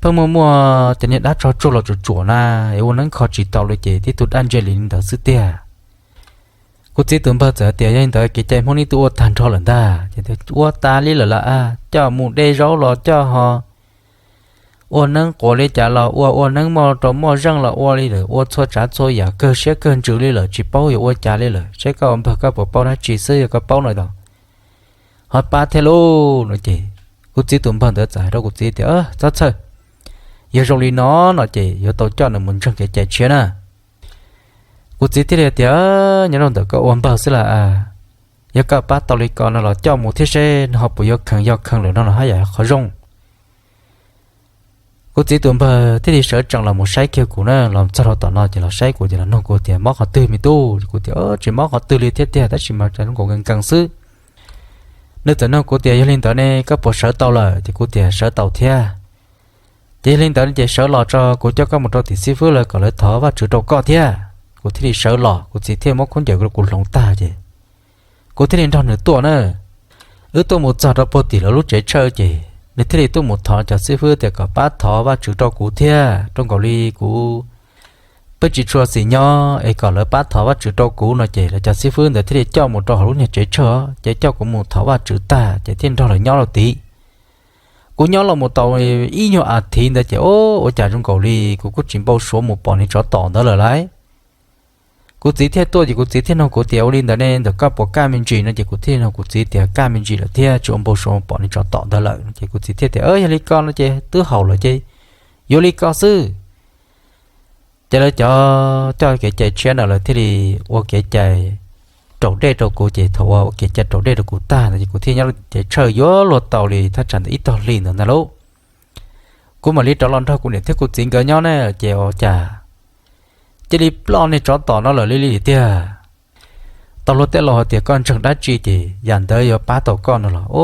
pheej muaj muaj cov niag dab tsog tsuag los tsuam tsuam na, es ua neeb kho tsis tau li ces tib tug dab ntse li li ntawd xwb tiag. Kuv txiv tus npawg txawm tias, yog li ntawd kev cai Hmoob neb twb ua tag nrho lawm ntag. Ces ua tas li lawm las, coj mus de zaub los coj ho ua neeb quas li cas los ua, ua neeb muaj rau muaj zeej los ua li lawm, ua txhua tsav txhua yam kawg siab kawg ntsws li lawm, tsis paub yuav ua cas li lawm. Saib koj ua npawg koj puas paub dab tsi xwb, yog koj paub no los ho pab thiab lauj no ces kuv txiv tus npawg ntawd txawm hais rau kuv txiv tias, txhob txhawj, yog zoo li no no ces yuav tau coj nws mus ntseeg kev cai tshiab na. Kuv txiv thiaj li tias, nyob rau ntawm koj ua npawg xwb las, yog koj pab tau li ko no los coj mus thiab seb nws ho puas yuav kheev, yog kheev lawm no los haj yam qhov zoo. Kuv txiv tus npawg thiaj li sawv tsees los mus saib kiag kuv na, los txog rau tom no ces los saib kuv ces los nug kuv tias, mob qhov twg me tub? Kuv tias, tsis mob qhov twg li thiab tiag, tab sis mas zoo nkaus nkees nkees xwb. Nws txawm nug kuv tias, yog li ntawd ne koj puas sawv tau lawm? Ces kuv tias, sawv tau thiab. Ces yog li ntawd ces sawv los tso, kuv coj koj mus rau tim xib fwb lawv kom lawv thov Vajtswv rau koj thiab. Kuv thiaj li sawv los, kuv txiv thiaj muab khaub ncaws rau kuv hloov tag ces kuv thiaj li nrog nws tuaj na. Wb tuaj mus txog rau puag tim lawv lub tsev tshawj ces nws thiaj li tuaj mus thov cov xib fwb tias kom pab thov Vajtswv rau kuv thiab, rau nkaus li kuv peb tsis tshua xis nyob es kom lawv pab thov Vajtswv rau kuv no ces lawv cov xib fwb ntawd thiaj li coj mus rau hauv lub niag tsev tshawj ces coj kuv mus thov Vajtswv tag ces thiaj nrog lawv nyob rau tid. Kuv nyob los mus tau ib nyuag as thiv ntawd ces ua cas zoo nkaus li kuv kuj tsis npau suav mus pom niag tsov tom ntawd lawm lauj. Kuv txiv thiaj tuaj ces kuv txiv thiaj nug kuv tias, ua li ntawd ne ntawm koj puas kaj me ntsis no ces kuv thiaj nug kuv txiv tias, kaj me ntsis lawm thiab, tsis ua npau suav mus pom niag tsov tom ntawd lawm no ces kuv txiv thiaj tias, yog li ko no ces twb haum lawm ces yuav li ko xwb. Ces lawv cov coj kev cai tshiab ntawd lawv thiaj li ua kev cai raus dej rau kuv ces thaum ua ua kev cai raus dej rau kuv tag ntawd ces kuv thiaj nyob tsev tshawj yuav luag tau li thaj tsam ntawd ib tog hli ntawd ntag lauj. Kuv mam li rov los nrog kuv niam thiab kuv txiv nkawd nyob na ces ua cas cia li ploj niag tsov tom no lawm li li tiag. Tau luag tej laus hais tias koj ntseeg dab tsi ces yam ntawd yuav pab tau koj no los, o,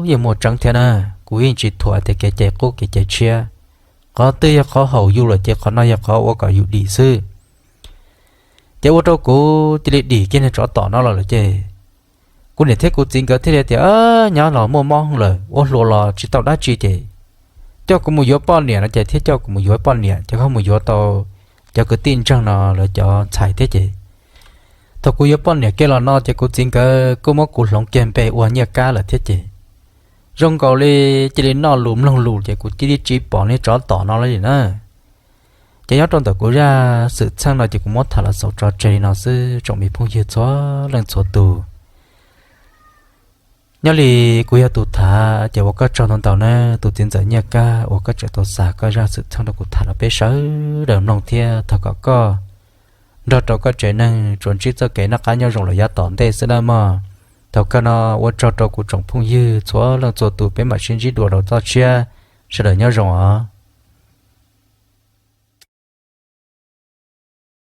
yeej muaj tseeb thiab na. Kuv yeej tsis thuam tias kev cai qub kev cai tshiab, qhov twg yog qhov haum yus lawm ces qhov no yog qhov ua kom yus dim xwb. Ces ua rau kuv cia li dim kiag niag tsov tom no los lawm ces kuv niam thiab kuv txiv nkawd thiaj li tias, nyob los muaj mob lawm, ua hluas los tsis tau dab tsi ces coj kuv mus yuav poj niam no ces thiaj coj kuv mus yuav poj niam ces ho mus yuav tau cov kwv tij ntseeg no lawv cov ntxhais thiab ces thaum kuv yuav poj niam kiag los no ces kuv txiv nkawd kuj muab kuv hloov kiag npe ua Nyiaj Kab lawm thiab ces zoo nkaus li cia li noj lus mloog lus ces kuv cia li tsis pom niag tsov tom no li na. Ces nyob rau ntawm kuv zaj xwm txheej no ces kuv muab tham los xaus tso tseg li no xwb tsoom me phooj ywg txhua leej txhua tus. Nyob li kuv yog tus tham ces ua koj tsaug ntau ntau na, tus txiv ntxawm Nyiaj Kab uas koj tseem tau xa koj zaj xwm txheej rau kuv tham los peb sawv daws mloog thiab thov kom koj nrog rau koj tsev neeg tsuas ntsib txoj kev noj qab nyob zoo los yav tom ntej xwb nawb mog. Thaum kawg no ua tsaug rau kuv tsoom phooj ywg txhua leej txhua tus, peb mam sib ntsib dua rau txoj tshiab, sawv daws nyob zoo os.